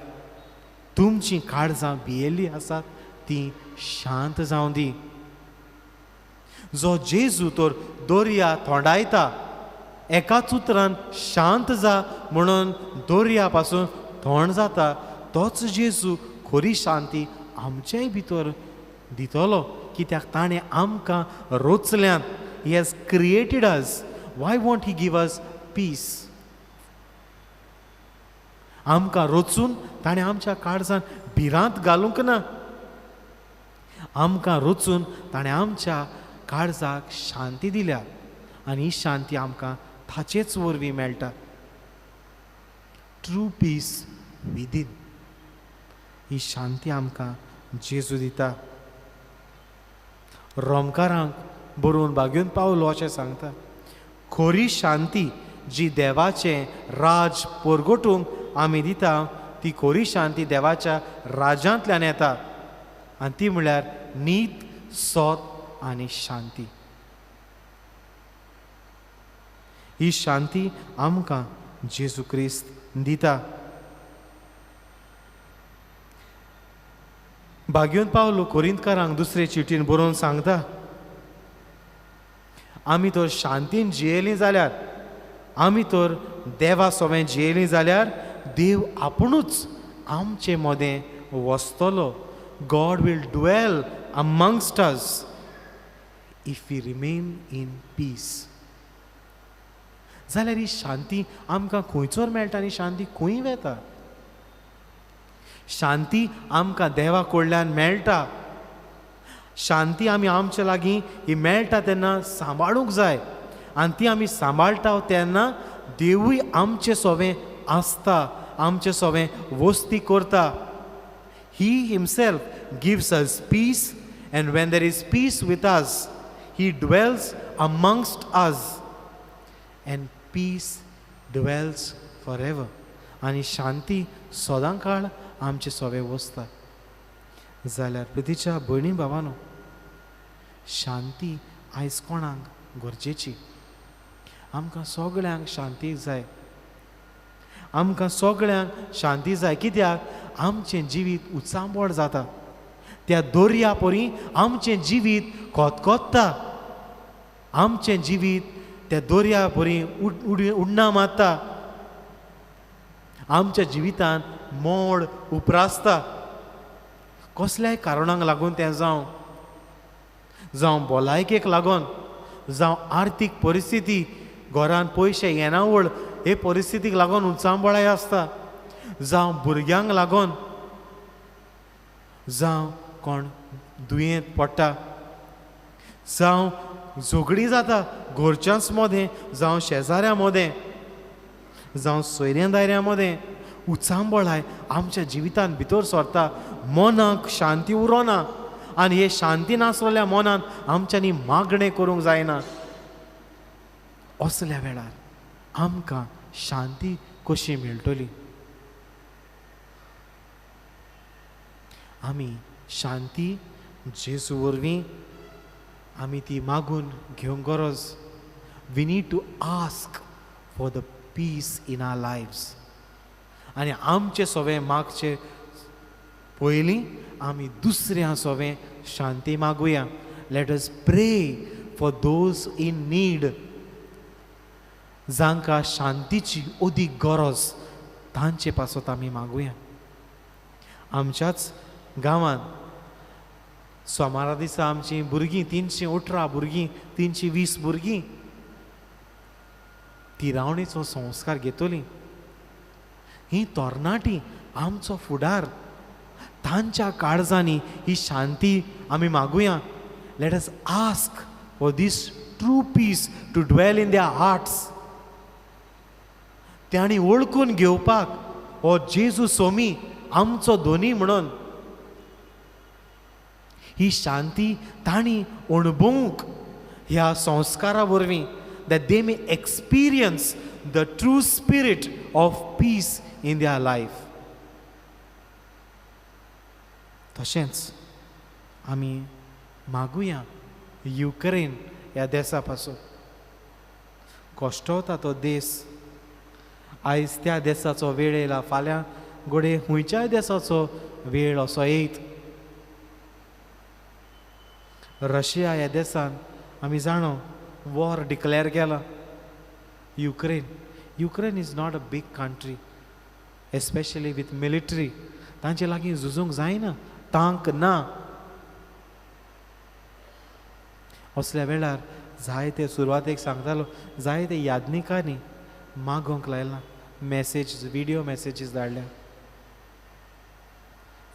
तुमचीं काळजां भियेल्लीं आसात तीं शांत जावं दी. जो जेजू तर दर्या थोंडायता, एकाच उतरान शांत जा म्हणून दर्या पासून थोंड जाता, तोच जेजू खरी शांती आमचेय भितर दितलो, कित्याक ताणें आमकां रोचल्यात. He has created us. Why won't he give us peace? आमकां रोचून ताणें आमच्या काळजान भिरांत घालूंक ना, आमकां रोचून ताणें आमच्या काळजाक शांती दिल्या आनी ही शांती आमकां ताचेच वरवीं मेळटा. ट्रू पीस विदीन, ही शांती आमकां जेजू दिता. रोमकारांक बरोवन बागेवन पावलो अशें सांगता, खरी शांती जी देवाचें राज परगटूंक आमी दिता ती खरी शांती देवाच्या राजांतल्यान येता आनी ती म्हळ्यार नीत, सोत आनी शांती. ही शांती आमकां जेजू क्रिस्त दिता. बागेवन पावलो कोरिंतकारांक दुसरे चिटीन बरोवन सांगता, आमी तर शांतीन जियेलीं जाल्यार, आमी तर देवा सोवें जियेलीं जाल्यार देव आपुणूच आमचे मदें वसतलो. God will dwell amongst us if we remain in peace. जाल्यार ही शांती आमकां खंयचोर मेळटा आनी शांती खंय वेता? शांती आमकां देवा कडल्यान मेळटा. शांती आमी आमच्या लागीं ही मेळटा तेन्ना सांबाळूंक जाय आनी ती आमी सांबाळटा तेन्ना देवूय आमचे सोवें आसता, आमचे सोवें वस्ती करता. He himself gives us peace, and when there is peace with us, he dwells amongst us and peace dwells forever. आनी शांती सदां काळ आमचे सोवे वसता. जाल्यार प्रितीच्या भयणी भावानो, शांती आयज कोणाक गरजेची? आमकां सगळ्यांक शांती जाय. आमकां सगळ्यांक शांती जाय, कित्याक आमचें जिवीत उचांबळ जाता. त्या दर्या परी आमचें जिवीत खतखत्ता, आमचें जिवीत त्या दर्या परी उडणां मारता, आमच्या जिवितान मोड उप्रासता. कसल्याय कारणांक लागून तें जावं, जावं भलायकेक लागून, जावं आर्थीक परिस्थिती, घरान पयशे येनावळ हे परिस्थितीक लागून उचांबळाय आसता, जावं भुरग्यांक लागून, जावं कोण दुयेंत पडटा, जावं झगडीं जाता घरच्यांच मदें, जावं शेजाऱ्यां मदें, जावं सोयऱ्यां दायऱ्यां मदें, उचांबळाय आमच्या जिवितान भितर सरता. मनाक शांती उरोना आनी हे शांती नासलेल्या मनान आमच्यांनी मागणें करूंक जायना. असल्या वेळार आमकां शांती कशी मेळटली? आमी शांती जेजू वरवीं आमी ती मागून घेवंक गरज. We need to ask for the peace in our lives. आनी आमचे सोवें मागचे पयलीं आमी दुसऱ्या सोवें शांती मागुया. Let us pray for those in need. जांकां शांतीची अदीक गरज तांचे पासत आमी मागुया. आमच्याच गांवांत सोमारा दिसा आमची भुरगीं 318 भुरगीं, 320 भुरगीं तिरावणेचो संस्कार घेतली. ही तरणाटी आमचो फुडार, तांच्या काळजांनी ही शांती आमी मागुया. Let us ask for this true peace to dwell in their hearts. तांणी वळखून घेवपाक हो जेजू सोमी आमचो धनी म्हणून ही शांती तांणी अणभवूंक ह्या संस्कारा वरवीं, that they may experience the true spirit of peace in their life. तशेंच आमी मागुया युक्रेन ह्या देसा पासून. कश्टवता तो देश, आयज त्या देसाचो वेळ येयला, फाल्यां घडये खंयच्याय देसाचो वेळ असो येयत. रशिया ह्या देसान आमी जाणो वॉर डिक्लेअर केला. Ukraine, Ukraine is not a big country, especially with military. तांचे लागीं झुजूंक जायना, तांक ना. असल्या वेळार जायते सुरवातेक सांगतालो, जायते यादनिकांनी मागोवंक लायला, मॅसेज, व्हिडियो मॅसेजीस धाडल्या.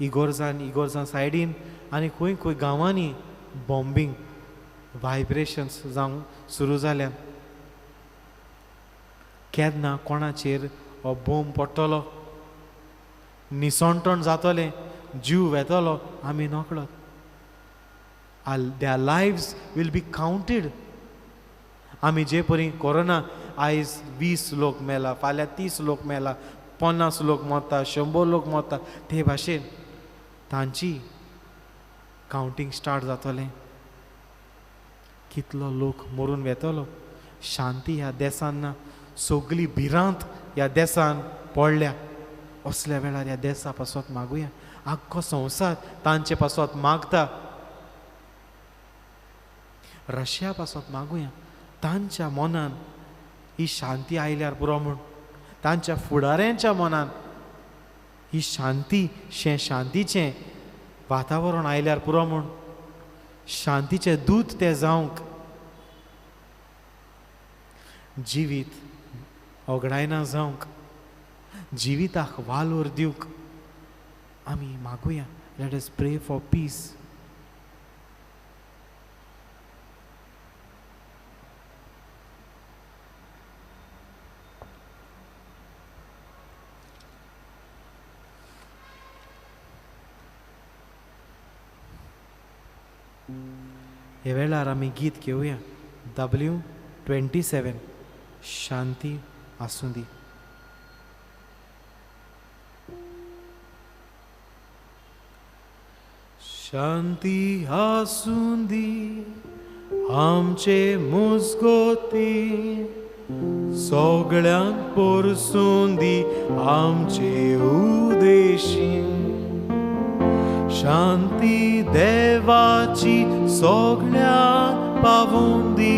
इगोर्जान, इगोर्जान सायडीन आनी खंय खंय गांवांनी बॉम्बिंग, व्हायब्रेशन्स जावंक सुरू जाल्या. केन्ना कोणाचेर हो बोम पडटलो, निसणटण जातलें, जीव वेतलो आमी नकळत. Their lives will be counted. आमी जे परी कोरोना आयज 20 लोक मेला, फाल्यां 30 लोक मेला, 50 लोक मरता, 100 लोक मरता, ते भाशेन तांची कावंटींग स्टार्ट जातलें. कितलो लोक मरून वेतलो. शांती ह्या देसान ना, सगली भिरांत ह्या देसान पडल्या. असल्या वेळार ह्या देसा पासत मागुया. आख्खो संवसार तांचे पासत मागता. रशिया पासत मागुया, तांच्या मनान ही शांती आयल्यार पुरो म्हूण, तांच्या फुडाऱ्यांच्या मनान ही शांती, शांतीचें वातावरण आयल्यार पुरो म्हूण, शांतीचें दूत ते जावंक, जिवीत ओगडायना जावंक, जिविताक वालोर दिवंक आमी मागुया. Let us pray for peace. ह्या वेळार आमी गीत घेवया W27, शांती आसूं दी. शांती आसूं दी आमचे मुजगती, सगळ्यांक पोरसूं दी आमचे उदेशी. शांती देवाची सगळ्यांक पावूं दी,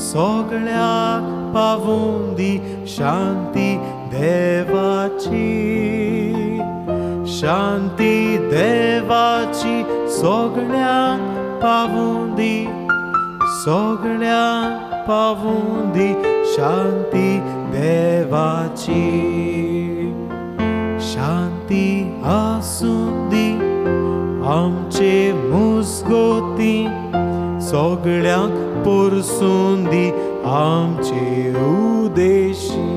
सगळ्यांक पावूं दी शांती देवाची. शांती देवाची सगळ्यांक पावूं दी, सगळ्यांक पावूं दी शांती देवाची. शांती आसूं दी आमचे मुजगती, सगळ्यांक पोरसूं दी आमचे उदेशी.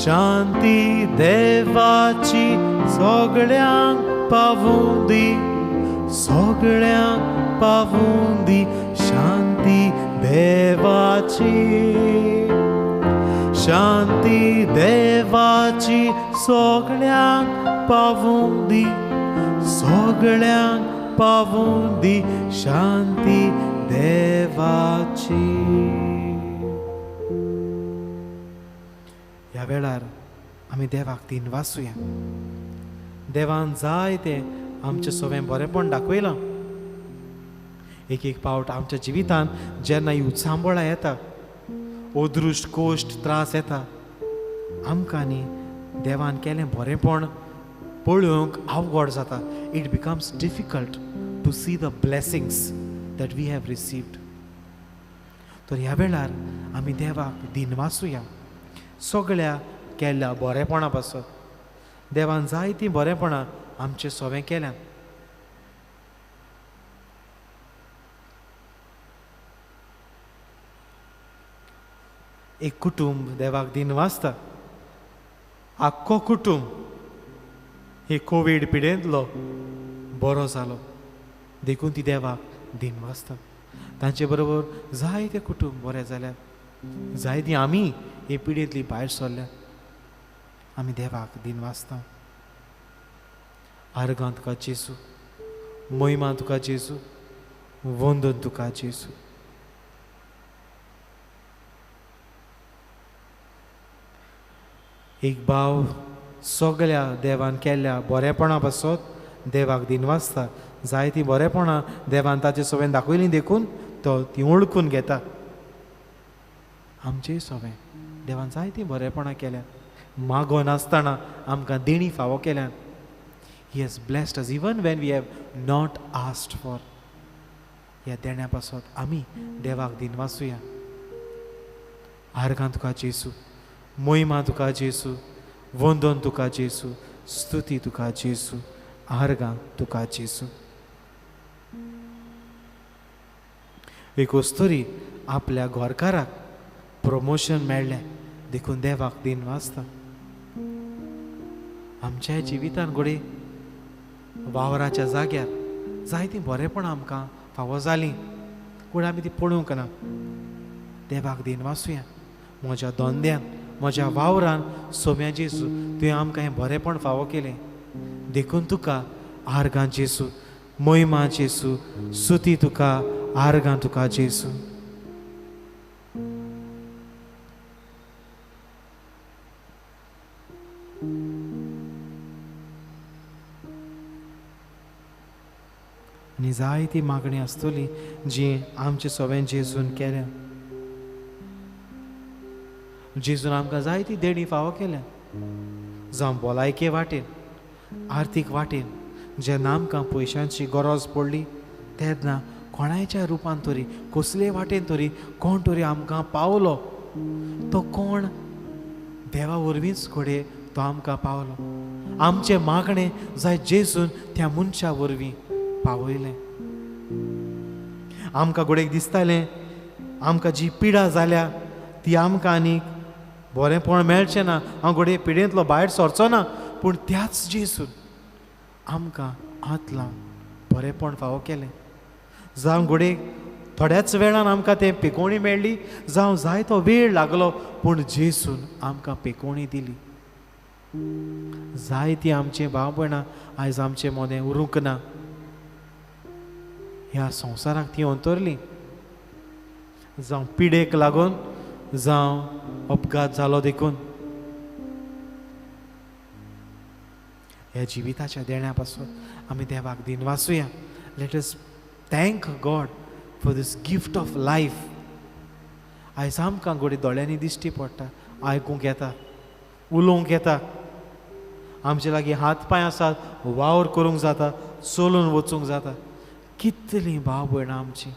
शांती देवाची सगळ्यांक पावूं दी, सगळ्यांक पावूं दी शांती देवाची. शांती देवाची सगळ्यांक पावूं दी, सगळ्यांक पावूं दी शांती देवाची. ह्या वेळार आमी देवाक तीन वाचुया. देवान जाय तें आमचें सगळें बरेंपण दाखयलां. एक एक पावट आमच्या जिवितांत जेन्ना ही उचांबळां येता, अदृश्ट कोश्ट त्रास येता, आमकां न्ही देवान केलें बरेंपण पळोवंक अवघड जाता. It becomes difficult to see the blessings that we have received. तर ह्या वेळार आमी देवाक दिनवासुया सगळ्या केल्ल्या बरेपणा पासत. देवान जायतीं बरेपणां आमचे सोवें केल्यात. एक कुटुंब देवाक दिनवासता. आख्खो कुटुंब हे कोवीड पिडेंतलो बरो जालो देखून ती देवाक दिनवासता. तांचे बरोबर जायते कुटुंब बरें जाल्यात, जायतीं आमी हे पिडेंतली भायर सरल्या. आमी देवाक दिनवासता. आर्गां तुका जेजू, महिमा तुका जेजू, वंदन तुका जेजू. एक भाव सगळ्या देवान केल्ल्या बरेपणा पासत देवाक दिनवासता. जायतीं बरेपणां देवान ताचे सवें दाखयलीं देखून तो ती वळखून घेता. आमचेय सवें देवान जायतीं बरेपणां केल्यात, मागो नासतना आमकां देणी फावो केल्यात. He has blessed us even when we have not asked for. ह्या देण्या पासत आमी देवाक दिनवासुया. आर्गां तुका जेजू, महिमा तुका जेजू, वंदन तुका जेजू, स्तुती तुका जेजू, आर्गां तुका जेजू. एक अस्तुरी आपल्या घरकाराक प्रमोशन मेळ्ळें देखून देवाक दिनवासता. आमच्या जिवितान घडये वावराच्या जाग्यार जायतीं बरेपणां आमकां फावो जालीं, पूण आमी ती पळोवंक ना. देवाक दिनवासुया. म्हज्या धंद्यान, म्हज्या वावरान सोम्या जेजू तुवें आमकां हें बरेपण फावो केलें देखून तुका आर्गां जेजू, महिमा जेजू, स्तुती तुका, आर्गां तुका जेजू. आनी जायती मागणी आसतली जी आमचे सवें जेजून केल्या. जेजून आमकां जायती देणी फावो केल्या, जावं भलायके वाटेन, आर्थीक वाटेन. जेन्ना आमकां पयशांची गरज पडली तेन्ना कोणायच्या रुपान तरी, कसले वाटेन तरी कोण तरी आमकां पावलो. तो कोण? देवा वरवींच घडये तो आमकां पावलो. आमचें मागणें जाय जेजून त्या मनशा वरवीं पावयलें. आमकां घडयेक दिसतालें आमकां जी पिडा जाल्या ती आमकां आनीक बरेंपण मेळचें ना, हांव घडये पिडेंतलो भायर सरचो ना, पूण त्याच जेजून आमकां हात लावन बरेंपण फावो केलें. जावं घडये थोड्याच वेळान आमकां तें पेकोवणी मेळ्ळी, जावं जायतो वेळ लागलो, पूण जेजून आमकां पेकोवणी दिली. जायतीं आमचीं भाव भयणां आयज आमचे मोदें उरूंक ना, ह्या संवसाराक ती अंतरली, जावं पिडेक लागून, जावं अपघात जालो देखून. ह्या जिविताच्या देण्या पासून आमी देवाक दिनवासुया. Let us thank God for this gift of life. आयज आमकां घडये दोळ्यांनी दिश्टी पडटा, आयकूंक येता, उलोवंक येता, आमचे लागीं हात पांय आसात, वावर करूंक जाता, चलून वचूंक जाता. कितलीं भाव भयणां आमचीं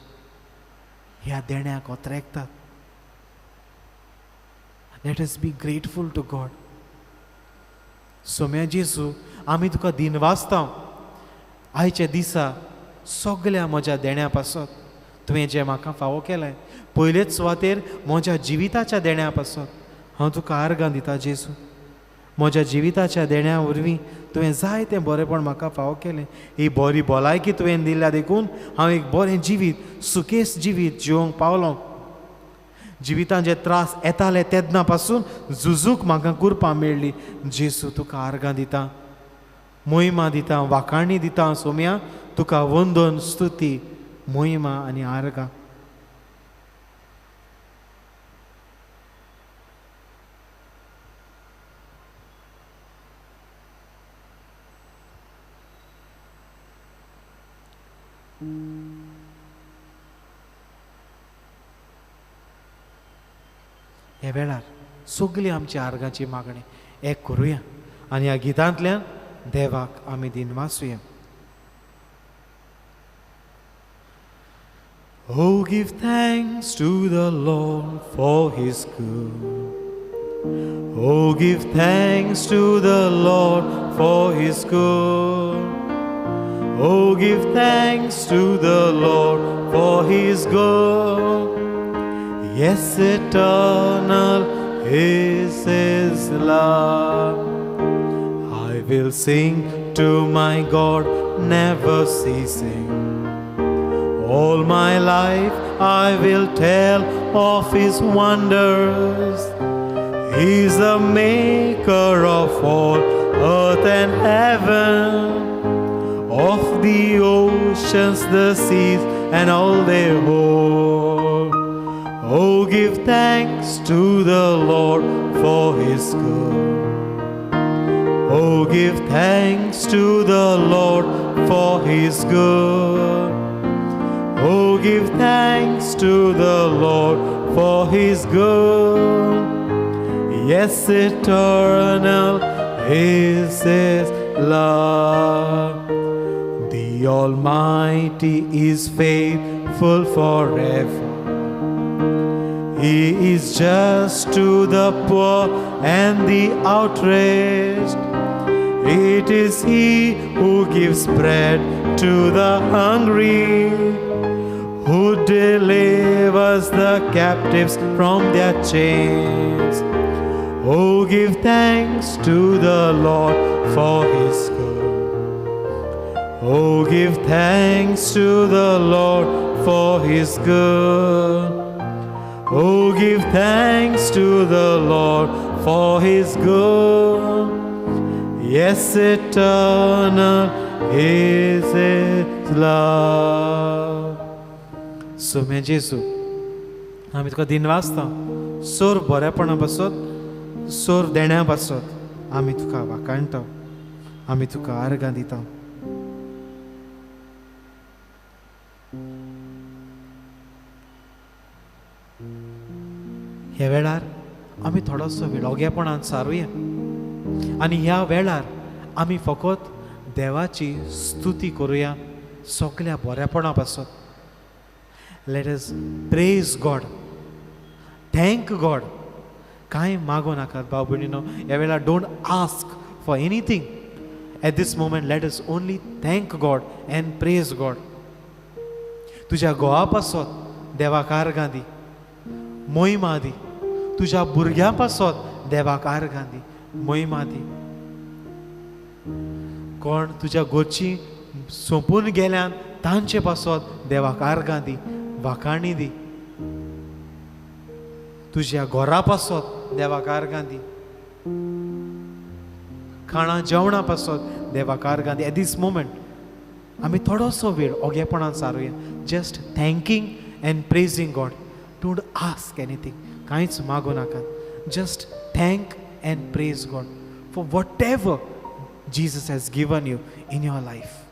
ह्या देण्याक ओतरेकतात. Let us be grateful to God. Saumya जेजू, आमी तुका दिनवासता आयच्या दिसा सगल्या म्हज्या देण्या पासत तुवें जें म्हाका फावो केलें. पयलेच सुवातेर म्हज्या जिविताच्या देण्या पासत हांव तुका आर्गां दिता जेजू. म्हज्या जिविताच्या देण्या वरवीं तुवें जायतें बरेंपण म्हाका फावो केलें. ही बरी भलायकी तुवें दिल्या देखून हांव एक बरें जिवीत, सुकेस जिवीत जिवंक पावलो. जिवितान जे त्रास येताले तेन्ना पासून झुजूंक म्हाका कुरपां मेळ्ळी. जेजू तुका आर्गां दिता, महिमा दिता, वाखाणी दिता. सोम्या तुका वंदन, स्तुती, महिमा आनी आर्गां. ह्या वेळार सगळी आमची आर्गांची मागणी एक करुया आनी ह्या गितांतल्यान देवाक आमी दिनवासुया. Oh, give thanks to the Lord for His good. Oh, give thanks to the Lord for His good. Oh, give thanks to the Lord for His good. Yes, eternal is His love. I will sing to my God, never ceasing. All my life I will tell of His wonders. He's the maker of all earth and heaven, of the oceans, the seas, and all they hold. Oh, give thanks to the Lord for His good. Oh, give thanks to the Lord for His good. Oh, give thanks to the Lord for His good. Yes, eternal is His love. The Almighty is faithful forever. He is just to the poor and the outraged. It is He who gives bread to the hungry, who delivers the captives from their chains. Oh, give thanks to the Lord for His good. Oh, give thanks to the Lord for His good. Oh, give thanks to the Lord for His good. Yes, eternal is His love. Saumya जेजू, आमी तुका दिनवासता सोर बरेपणा पासत, सोर देण्या पासत आमी तुका वाखाणटा, आमी तुका आर्गां दिता. ह्या वेळार आमी थोडोसो वेळ ओगेपणान सारुया आनी ह्या वेळार आमी फकत देवाची स्तुती करुया सगल्या बरेपणा पासत. Let us praise God, thank God. कांय मागो नाकात भाव भयणीनो, ह्या वेळार don't ask for anything. At this moment let us only thank God and praise God. तुज्या घोवा पासत देवाक आर्गां दी, मोहिमा दी. तुज्या भुरग्यां पासत देवाक आर्गां दी, मोहिमा दी. कोण तुज्या घरचीं सोंपून गेल्यान तांचे पासत देवाक आर्गां दी, वाखाणी दी. तुज्या घरा पासत देवाक आर्गां दी, खाणां जेवणां पासत देवाक आर्गां दी. एट these moment आमी थोडोसो वेळ ओगेपणान सारुया, just thanking and praising God. Don't ask anything, कांयच मागू नाका. Just thank and praise God for whatever Jesus has given you in your life.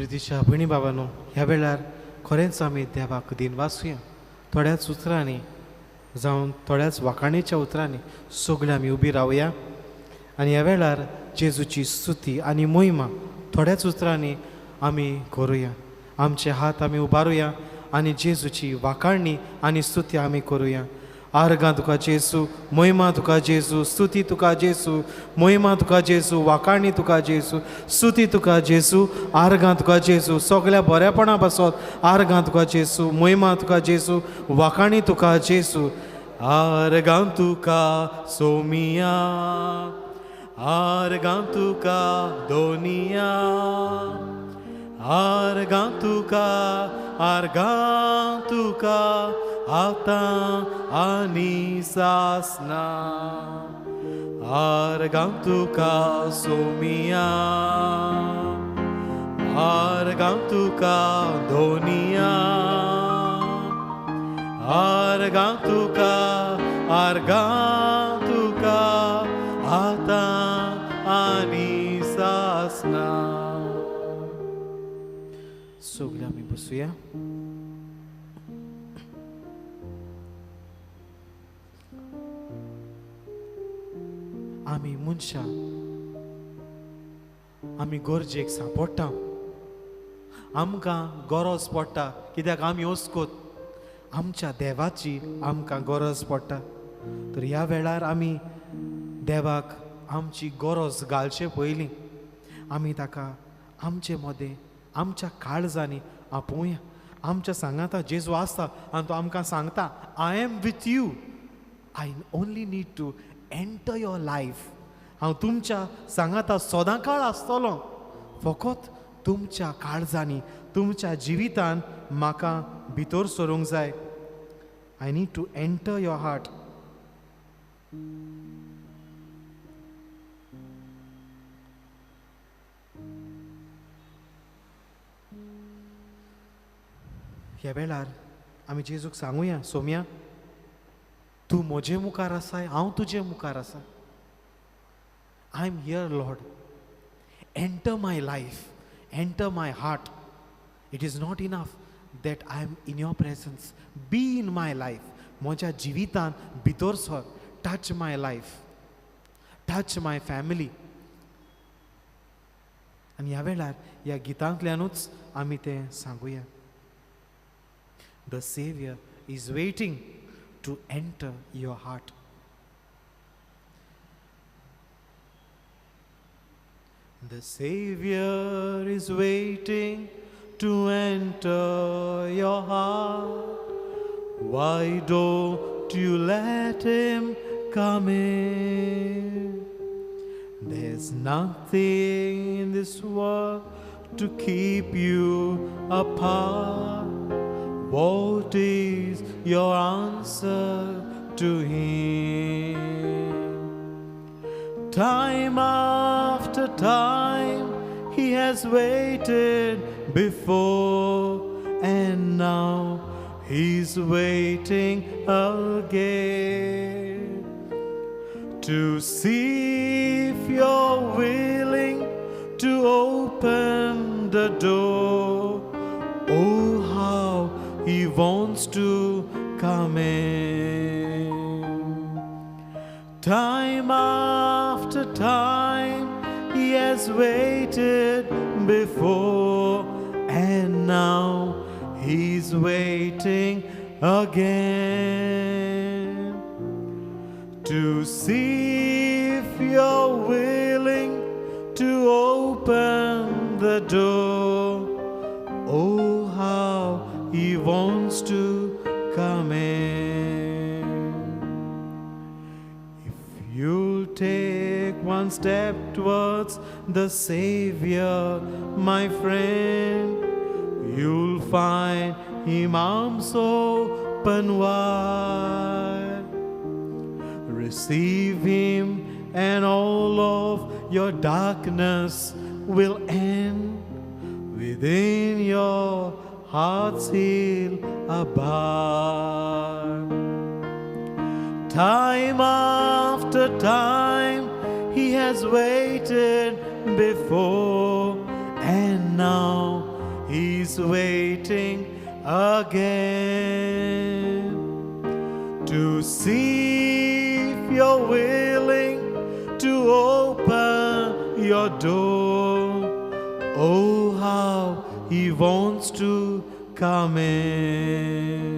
प्रितीच्या भयणी बाबांनो, ह्या वेळार खरेंच आमी देवाक दिनवासुया. थोड्याच उतरांनी जावन थोड्याच वाखाणेच्या उतरांनी सगळीं आमी उबी रावया आनी ह्या वेळार जेजूची स्तुती आनी मोहिमा थोड्याच उतरांनी आमी करुया. आमचे हात आमी उबारुया आनी जेजूची वाखाणणी आनी स्तुती आमी करुया. आर्गां तुका जेजू, मोहिमा तुका जेजू, स्तुती तुका जेजू, मोहिमा तुका जेजू, वाखाणणी तुका जेजू, स्तुती तुका जेजू, आर्गां तुका जेजू, सगळ्या बऱ्यापणा पासत आर्गां तुका जेजू, मोहिमा तुका जेजू, वाखाणणी तुका जेजू. आर्गां तुका सोमिया, आर्गां तुका दोनिया, आर्गां तुका, आर्गां तुका आतां आनी सासना. आर्गां तुका सोमिया, आर्गां तुका दोनिया, आर्गां तुका, आर्गां तुका आतां आनी सासना. सगळे आमी बसुया. आमी मनशां आमी गरजेक सांपडटा, आमकां गरज पडटा, कित्याक आमी वस्कोत आमच्या देवाची आमकां गरज पडटा. तर ह्या वेळार आमी देवाक आमची गरज घालचे पयलीं आमी ताका आमचे मदें आमच्या काळजांनी आपोवया. आमच्या सांगाता जेजू आसता आनी तो आमकां सांगता, I am with you, I only need to enter your life. हांव तुमच्या सांगाता सदां काळ आसतलो, फकत तुमच्या काळजांनी तुमच्या जिवितान म्हाका भितर सरूंक जाय. I need to enter your heart. ह्या वेळार आमी जेजूक सांगुया, सोम्या तूं म्हजे मुखार आसाय, हांव तुजे मुखार आसा. I am here Lord, enter my life, enter my heart. It is not enough that I am in your presence, be in my life. म्हज्या जिवितान भितर sir, touch my life, touch my family. आनी ह्या वेळार ह्या गितांतल्यानूच आमी तें सांगुया. The Savior is waiting to enter your heart. The Savior is waiting to enter your heart. Why don't you let him come in? There's nothing in this world to keep you apart. What is your answer to him? Time after time he has waited before, and now he's waiting again to see if you're willing to open the door. Oh, how he wants to come in. Time after time he has waited before, and now he's waiting again to see if you're willing to open the door. Oh, how he wants to come in. If you'll take one step towards the Savior, my friend, you'll find him arms open wide. Receive him and all of your darkness will end. Within your heart's he'll abide. Time after time he has waited before, and now he's waiting again to see if you're willing to open your door. Oh, how he wants to come in.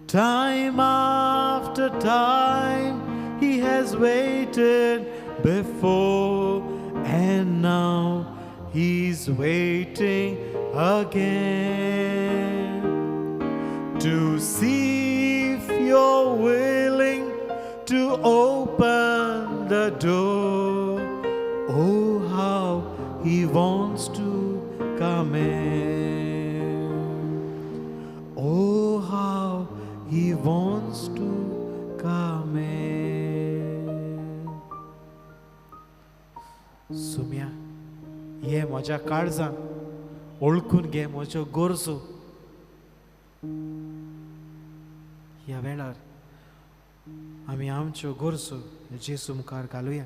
Time after time he has waited before, and now he's waiting again to see if you're willing to open the door. Oh, how he wants to come in. Oh, how he wants to come in. सुम्या, ये म्हज्या काळजान ओळखून घे म्हज्यो गरजो. ह्या वेळार आमी आमच्यो गरजो जेजू मुखार घालुया.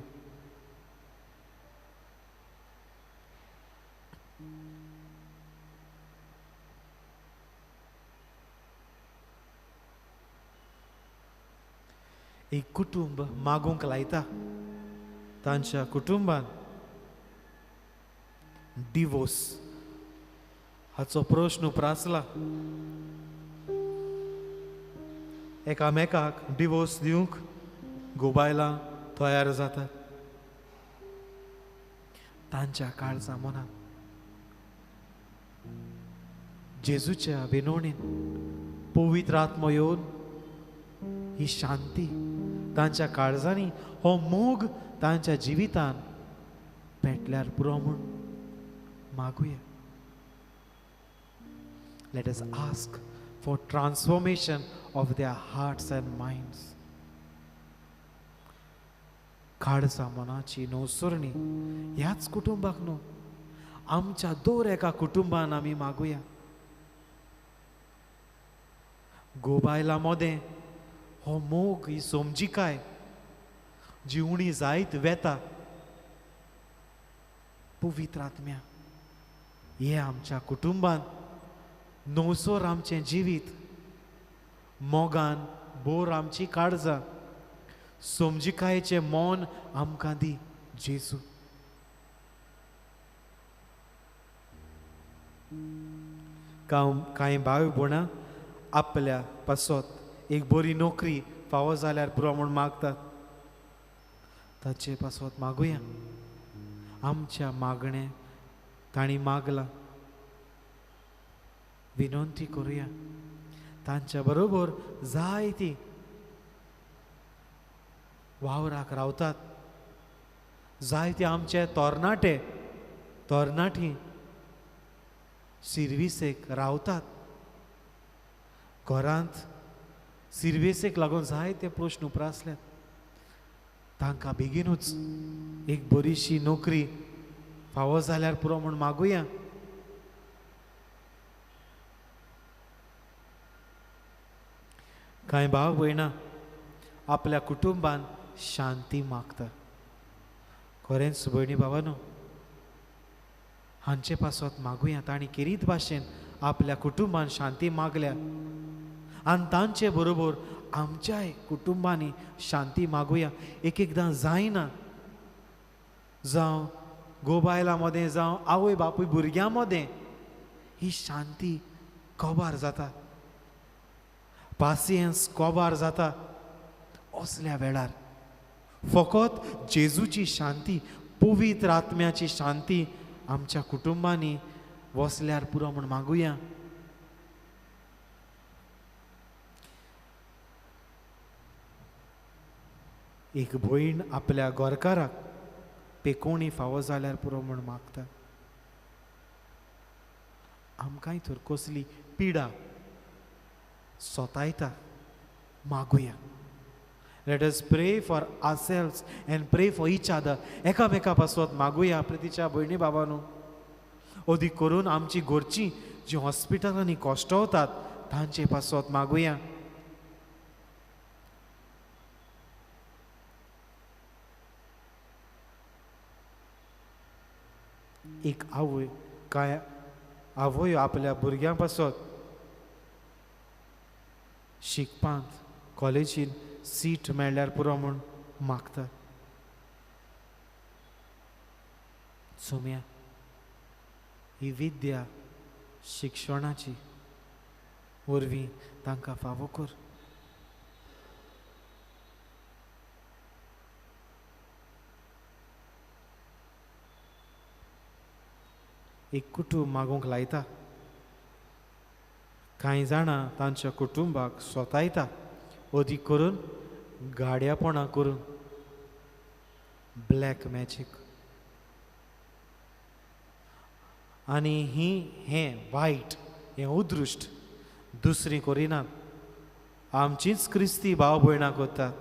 एक कुटुंब मागूंक लायता, तांच्या कुटुंबान डिवोर्स हाचो प्रश्न उप्रासला. एकामेकाक डिवोर्स दिवंक गोबायलां तयार जातात. तांच्या काळजा मनान जेजूच्या विनवणीन पवित्र आत्मो येवन ही शांती तांच्या काळजांनी, हो मोग तांच्या जिवितान पेटल्यार पुरो म्हूण मागुया. Let us ask for transformation of their hearts and minds. काळजा मनाची नवसरणी ह्याच कुटुंबाक न्हू, आमच्या दर एका कुटुंबान आमी मागुया. गोबायला मोदें हो मोग, ही समजिकाय जी उणी जायत वेता. पवित्र आत्म्या हे आमच्या कुटुंबान नवसोर आमचें जिवीत, मोगान बोर आमची काळजां, समजिकायेचें मन आमकां दी जेजू. कांय भाव भयणां आपल्या पासत एक बरी नोकरी फावो जाल्यार पुरो म्हूण मागतात, ताचे पासत मागुया. आमच्या मागणें तांणी मागलां, विनंती करुया. तांच्या बरोबर जायती वावराक रावतात, जायते आमचे तरणाटे तरणाटी सिर्विसेक रावतात. घरांत सिर्विसेक लागून जायते प्रश्न उप्रासल्यात. तांकां बेगीनूच एक बरीशी नोकरी फावो जाल्यार पुरो म्हूण मागुया. कांय भाव भयणां आपल्या कुटुंबान शांती मागता. खरेंच भयणी भावानो, हांचे पासत मागुया. तांणी केरीत भाशेन आपल्या कुटुंबान शांती मागल्या आनी तांचे बरोबर आमच्याय कुटुंबांनी शांती मागुया. एक एकदां जायना, जावं गोबायलां मदें, जावं आवय बापूय भुरग्यां मदें ही शांती कबार जाता, पासियेंस कबार जाता. असल्या वेळार फकत जेजूची शांती, पवित्र आत्म्याची शांती आमच्या कुटुंबांनी वसल्यार पुरो म्हूण मागुया. एक भयण आपल्या घरकाराक पेकोणी फावो जाल्यार पुरो म्हूण मागता. आमकांय तर कसली पिडा सोतायता, मागुया. Let us pray for ourselves and pray for each other. एकामेका पासत मागुया. प्रितीच्या भयणी बाबानू, अदीक करून आमची घरची जी हॉस्पिटलांनी कश्टवतात तांचे पासत मागुया. एक आवय कांय आवयो आपल्या भुरग्यां पासत शिकपांत कॉलेजीन सीट मेळ्ळ्यार पुरो म्हूण मागतात. सोम्या, ही विद्या शिक्षणाची वरवीं तांकां फावो कर. एक कुटूंब मागूंक लायता, कांय जाणां तांच्या कुटुंबाक सोतायता, अदीक करून गाड्यापणां करून, ब्लॅक मॅजीक. आनी ही हें वायट, हें उदृश्ट दुसरी करिनात, आमचीच क्रिस्ती भाव भयणां करतात.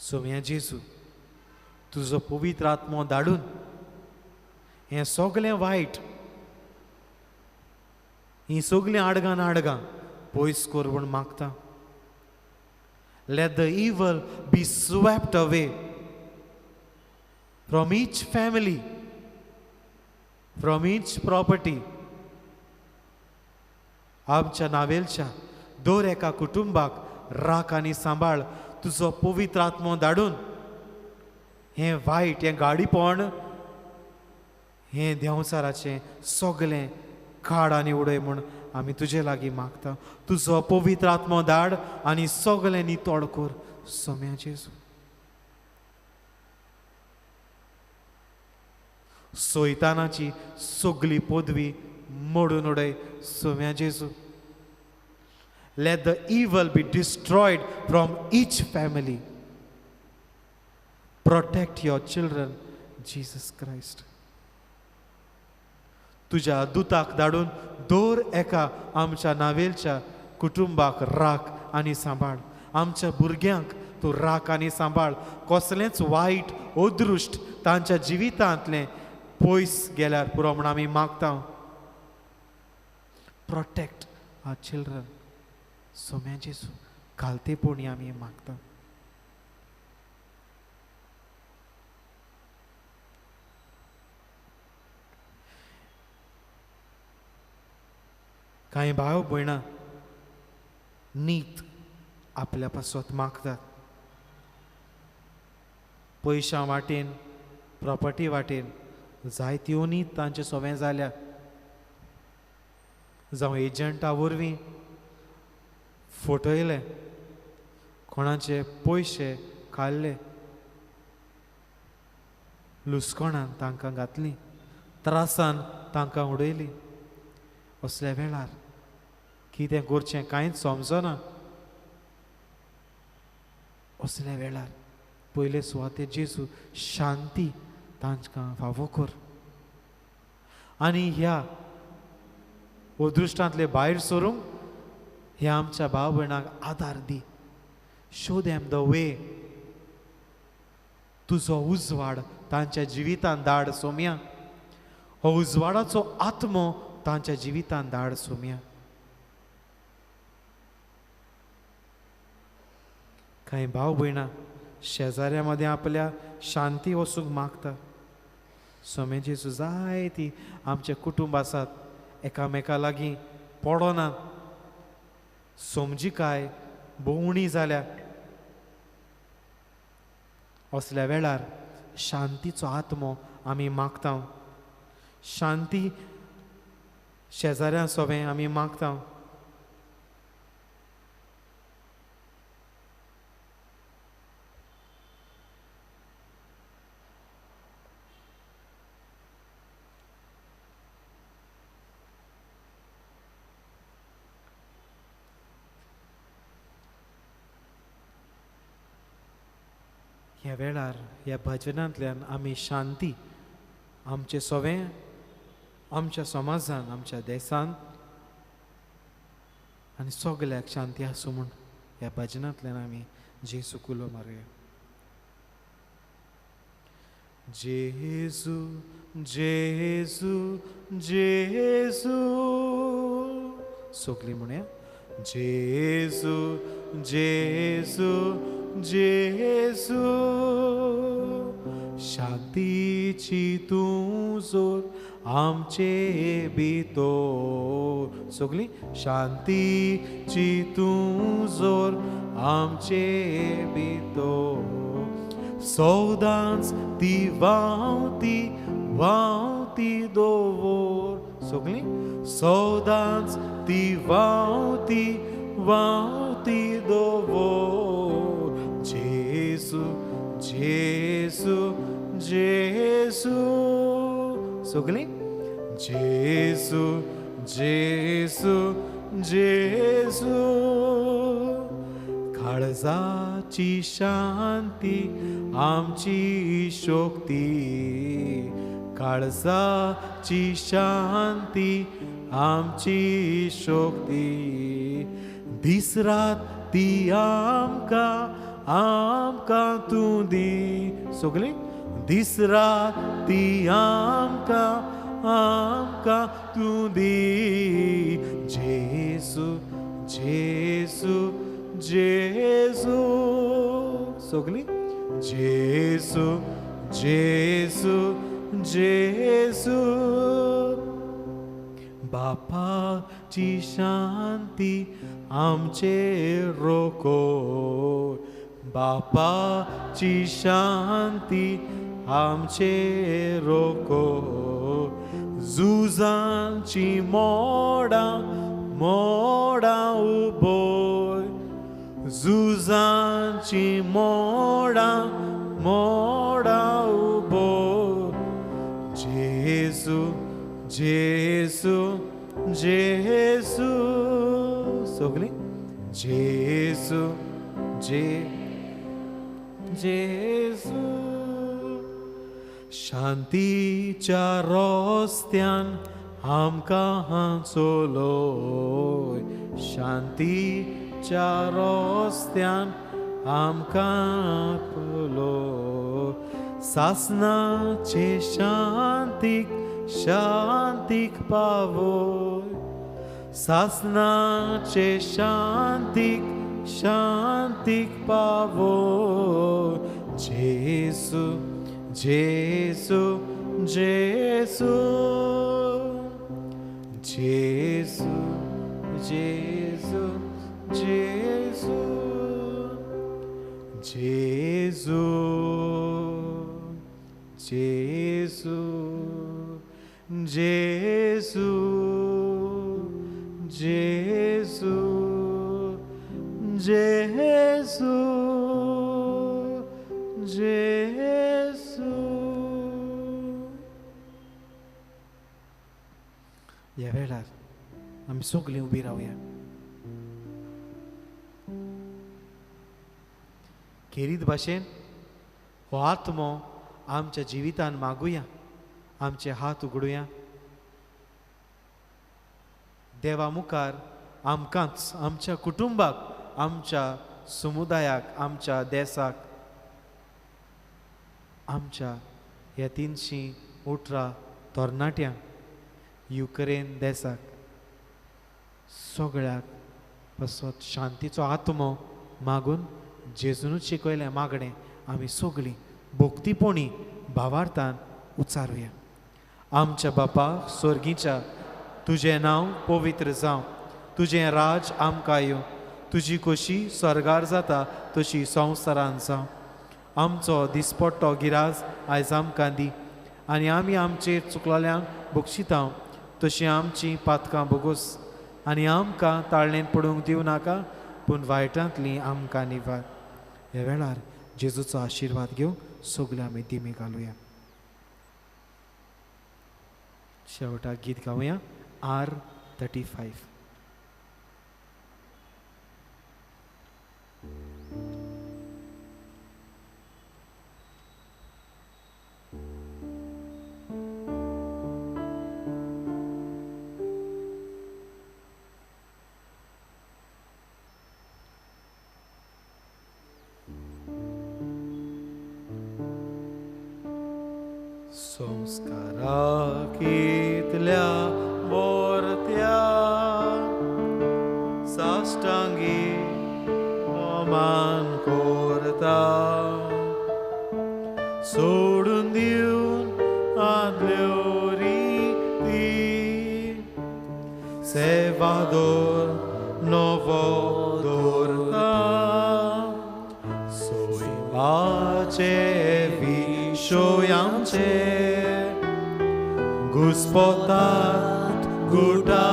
सोम्या जेजू, तुजो पवित्र आत्मो धाडून हें सगलें वायट, हीं सगलीं आडगां नाडगां पयस कर म्हूण मागता. Let the evil be swept away from each family, from each property. आमच्या नावेलच्या दर एका कुटुंबाक राख आनी सांबाळ तुजो पवित्र आत्मो धाडून. हें वायट, हें गाडीपण, हें देंवचाराचें सगलें काड आनी उडय म्हूण आमी तुजे लागीं मागता. तुजो पवित्र आत्मो धाड आनी सगलें नितळ कर सोम्या जेजू. सोयतानाची सगली पदवी मोडून उडय सोम्या जेजू. Let the evil be destroyed from each family. Protect your children, Jesus Christ. तुज्या दुताक धाडून दर एका आमच्या नावेलच्या कुटुंबाक राख आनी सांबाळ. आमच्या भुरग्यांक तूं राख आनी सांबाळ. कसलेंच वायट अदृश्ट तांच्या जिवितांतलें पयस गेल्यार पुरो म्हूण आमी मागता. प्रोटेक्ट our children सोम्या जेजू, घालतेपणी आमी मागता. कांय भाव भयणां नीत आपल्या पासत मागतात, पयशां वाटेन, प्रॉपर्टी वाटेन जायत्यो नीत तांचे सोवें जाल्या, जावं एजंटा वरवीं फटयले, कोणाचे पयशे काडले, लुसकोणान तांकां घातली, त्रासान तांकां उडयली. असल्या वेळार कितें करचें कांयच समजना. असल्या वेळार पयले सुवातेर जेजू शांती तांकां फावो कर आनी ह्या अदृश्टांतले भायर सरूंक ह्या आमच्या भाव भयणांक आदार दी. Show them the way. तुजो उजवाड तांच्या जिवितांत धाड सोम्या. हो उजवाडाचो आत्मो तांच्या जिवितांत धाड सोम्या. कांय भाव भयणां शेजाऱ्या मदें आपल्या शांती वचूंक मागता. सोमे जेजू, जायती आमचे कुटुंब आसात एकामेका लागीं पडोनात, समजिकाय भोंवणी जाल्या. असल्या वेळार शांतीचो आत्मो आमी मागता. शांती शेजाऱ्यां सोबें आमी मागता. ह्या वेळार ह्या भजनांतल्यान आमी शांती आमचे सोवें, आमच्या समाजान, आमच्या देसान आनी सगल्याक शांती आसूं म्हूण ह्या भजनांतल्यान आमी जेजू कुलो मारुया. जेजू जेजू जेजू, सगलीं म्हणया. जेजू जेजू जेजू, शांतीची तूं जोर आमचे भितर. सगळीं शांतीची तूं जोर आमचे भितर. सदांच ती व्हांवती व्हांवती दवर. सगळीं सदांच ती व्हांवती व्हांवती दवर. जेजू जेजू जेजू. सगळीं जेजू जेजू जेजू. काळजाची शांती आमची शक्ती, काळजाची शांती आमची शक्ती. दीस रात ती आमकां आमकां तूं दी. सगळीं दीस रात ती आमकां आमकां तूं दी. जेजू जेजू जेजू. सगळीं जेजू जेजू जेजू. बापाची शांती आमचे रोको, बापाची शांती आमचे रोको. झुजांची मोडां मोडां उबोय, झुजांची मोडां मोडां उबोय. जेजू जेजू जेजू. सगळीं जेजू जे जेजू. शांतीच्या रस्त्यान आमकां चलोय, शांतीच्या रस्त्यान आमकां चलोय. सासनाचे शांतीक शांतीक पावोय, सासनाचे शांतीक शांतीक पावोय. जेजू जेजू जेजू जेजू जेजू जेजू जेजू जेजू जेजू जेजू जेजू जेजू. ह्या वेळार आमी सगळीं उबी रावया. खेरीत भाशेन हो आत्मो आमच्या जिवितान मागुया, आमचे हात उगडुया देवा मुखार. आमकांच, आमच्या कुटुंबाक, आमच्या समुदायाक, आमच्या देसाक, आमच्या ह्या 318 तरणाट्यांक, युक्रेन देसाक, सगळ्याक पासत शांतीचो आत्मो मागून जेजूनच शिकयलें मागणें आमी सगळीं भक्तीपणी भावार्थान उच्चारुया. आमच्या बापा स्वर्गीच्या, तुजें नांव पवित्र जावं, तुजें राज आमकां येवं, तुजी खोशी स्वर्गार जाता तशी संवसारान जावं. आमचो दिसपट्टो गिराज आयज आमकां दी, आनी आमी आमचेर चुकलेल्यांक बक्षितांव तशीं आमचीं पातकां बोगोस, आनी आमकां ताळणेन पडूंक दिवं नाका, पूण वायटांतली आमकां निवार. ह्या वेळार जेजूचो आशिर्वाद घेवन सगळे आमी दिमी घालुया. शेवटाक गीत गावया R35. संस्कारा कितल्या बोरत्या साष्टांगी मान करता, सोडून सेवादोर नवो दवरता सोयमाचे विशय आमचे घुस्पतात गुटा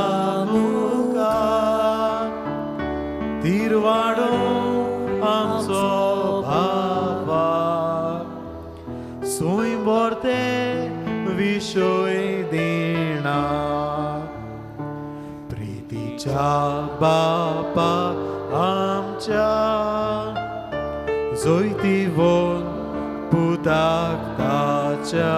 मुखार तिरवाडो आमचो भावा सुय भरते विशय दिना प्रितीच्या बापा आमच्या जैतिवंत पुताक ताच्या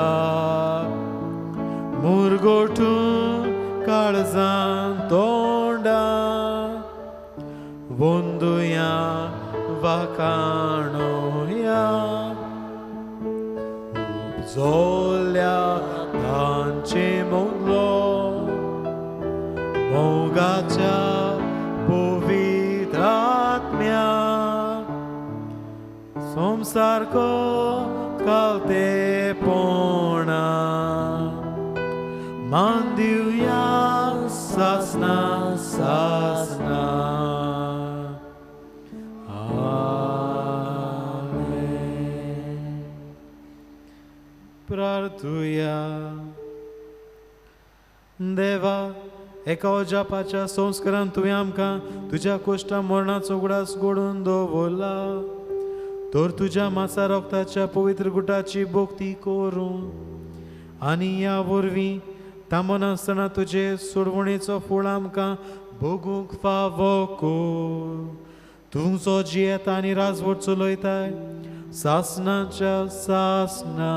मुरगोठून काळजान तोंडा वंदुया वाखाणोया उपजोल्या तांचे मोगलो मोगाच्या पवित्र आत्म्या संवसारको कालतेपणा मान दिवया सासना सासना. आमेन. प्रार्थुया. देवा एका अजापाच्या संस्कारान तुवें आमकां तुज्या कोश्टा मरणाचो उगडास घडोवन दवरला तर तुज्या मासा रोगताच्या पवित्र गुटाची भक्ती करूं आनी ह्या वरवीं थांबनासतना तुजे सोडवणेचो फळ आमकां भोगूंक फावो कर. तुमचो जियेता आनी राजवट चलयताय सासनाच्या सासना.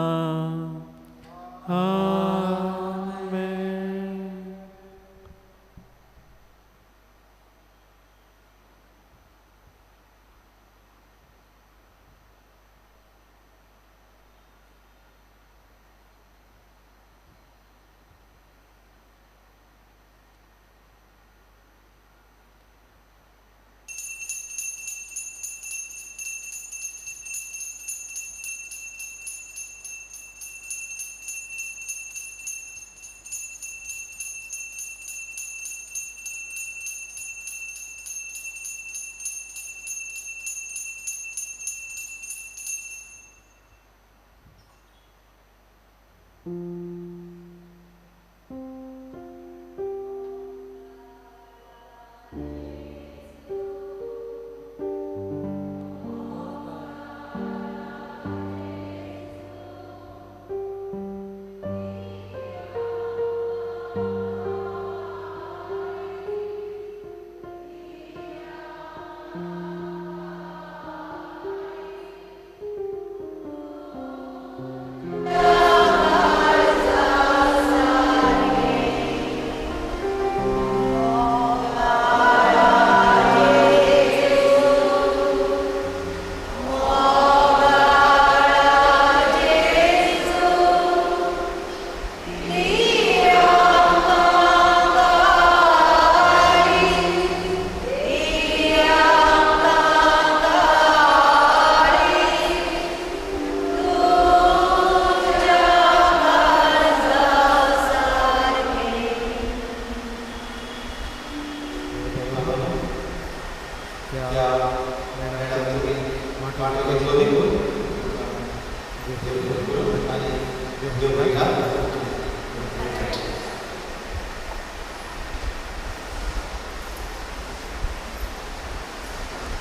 आमेन.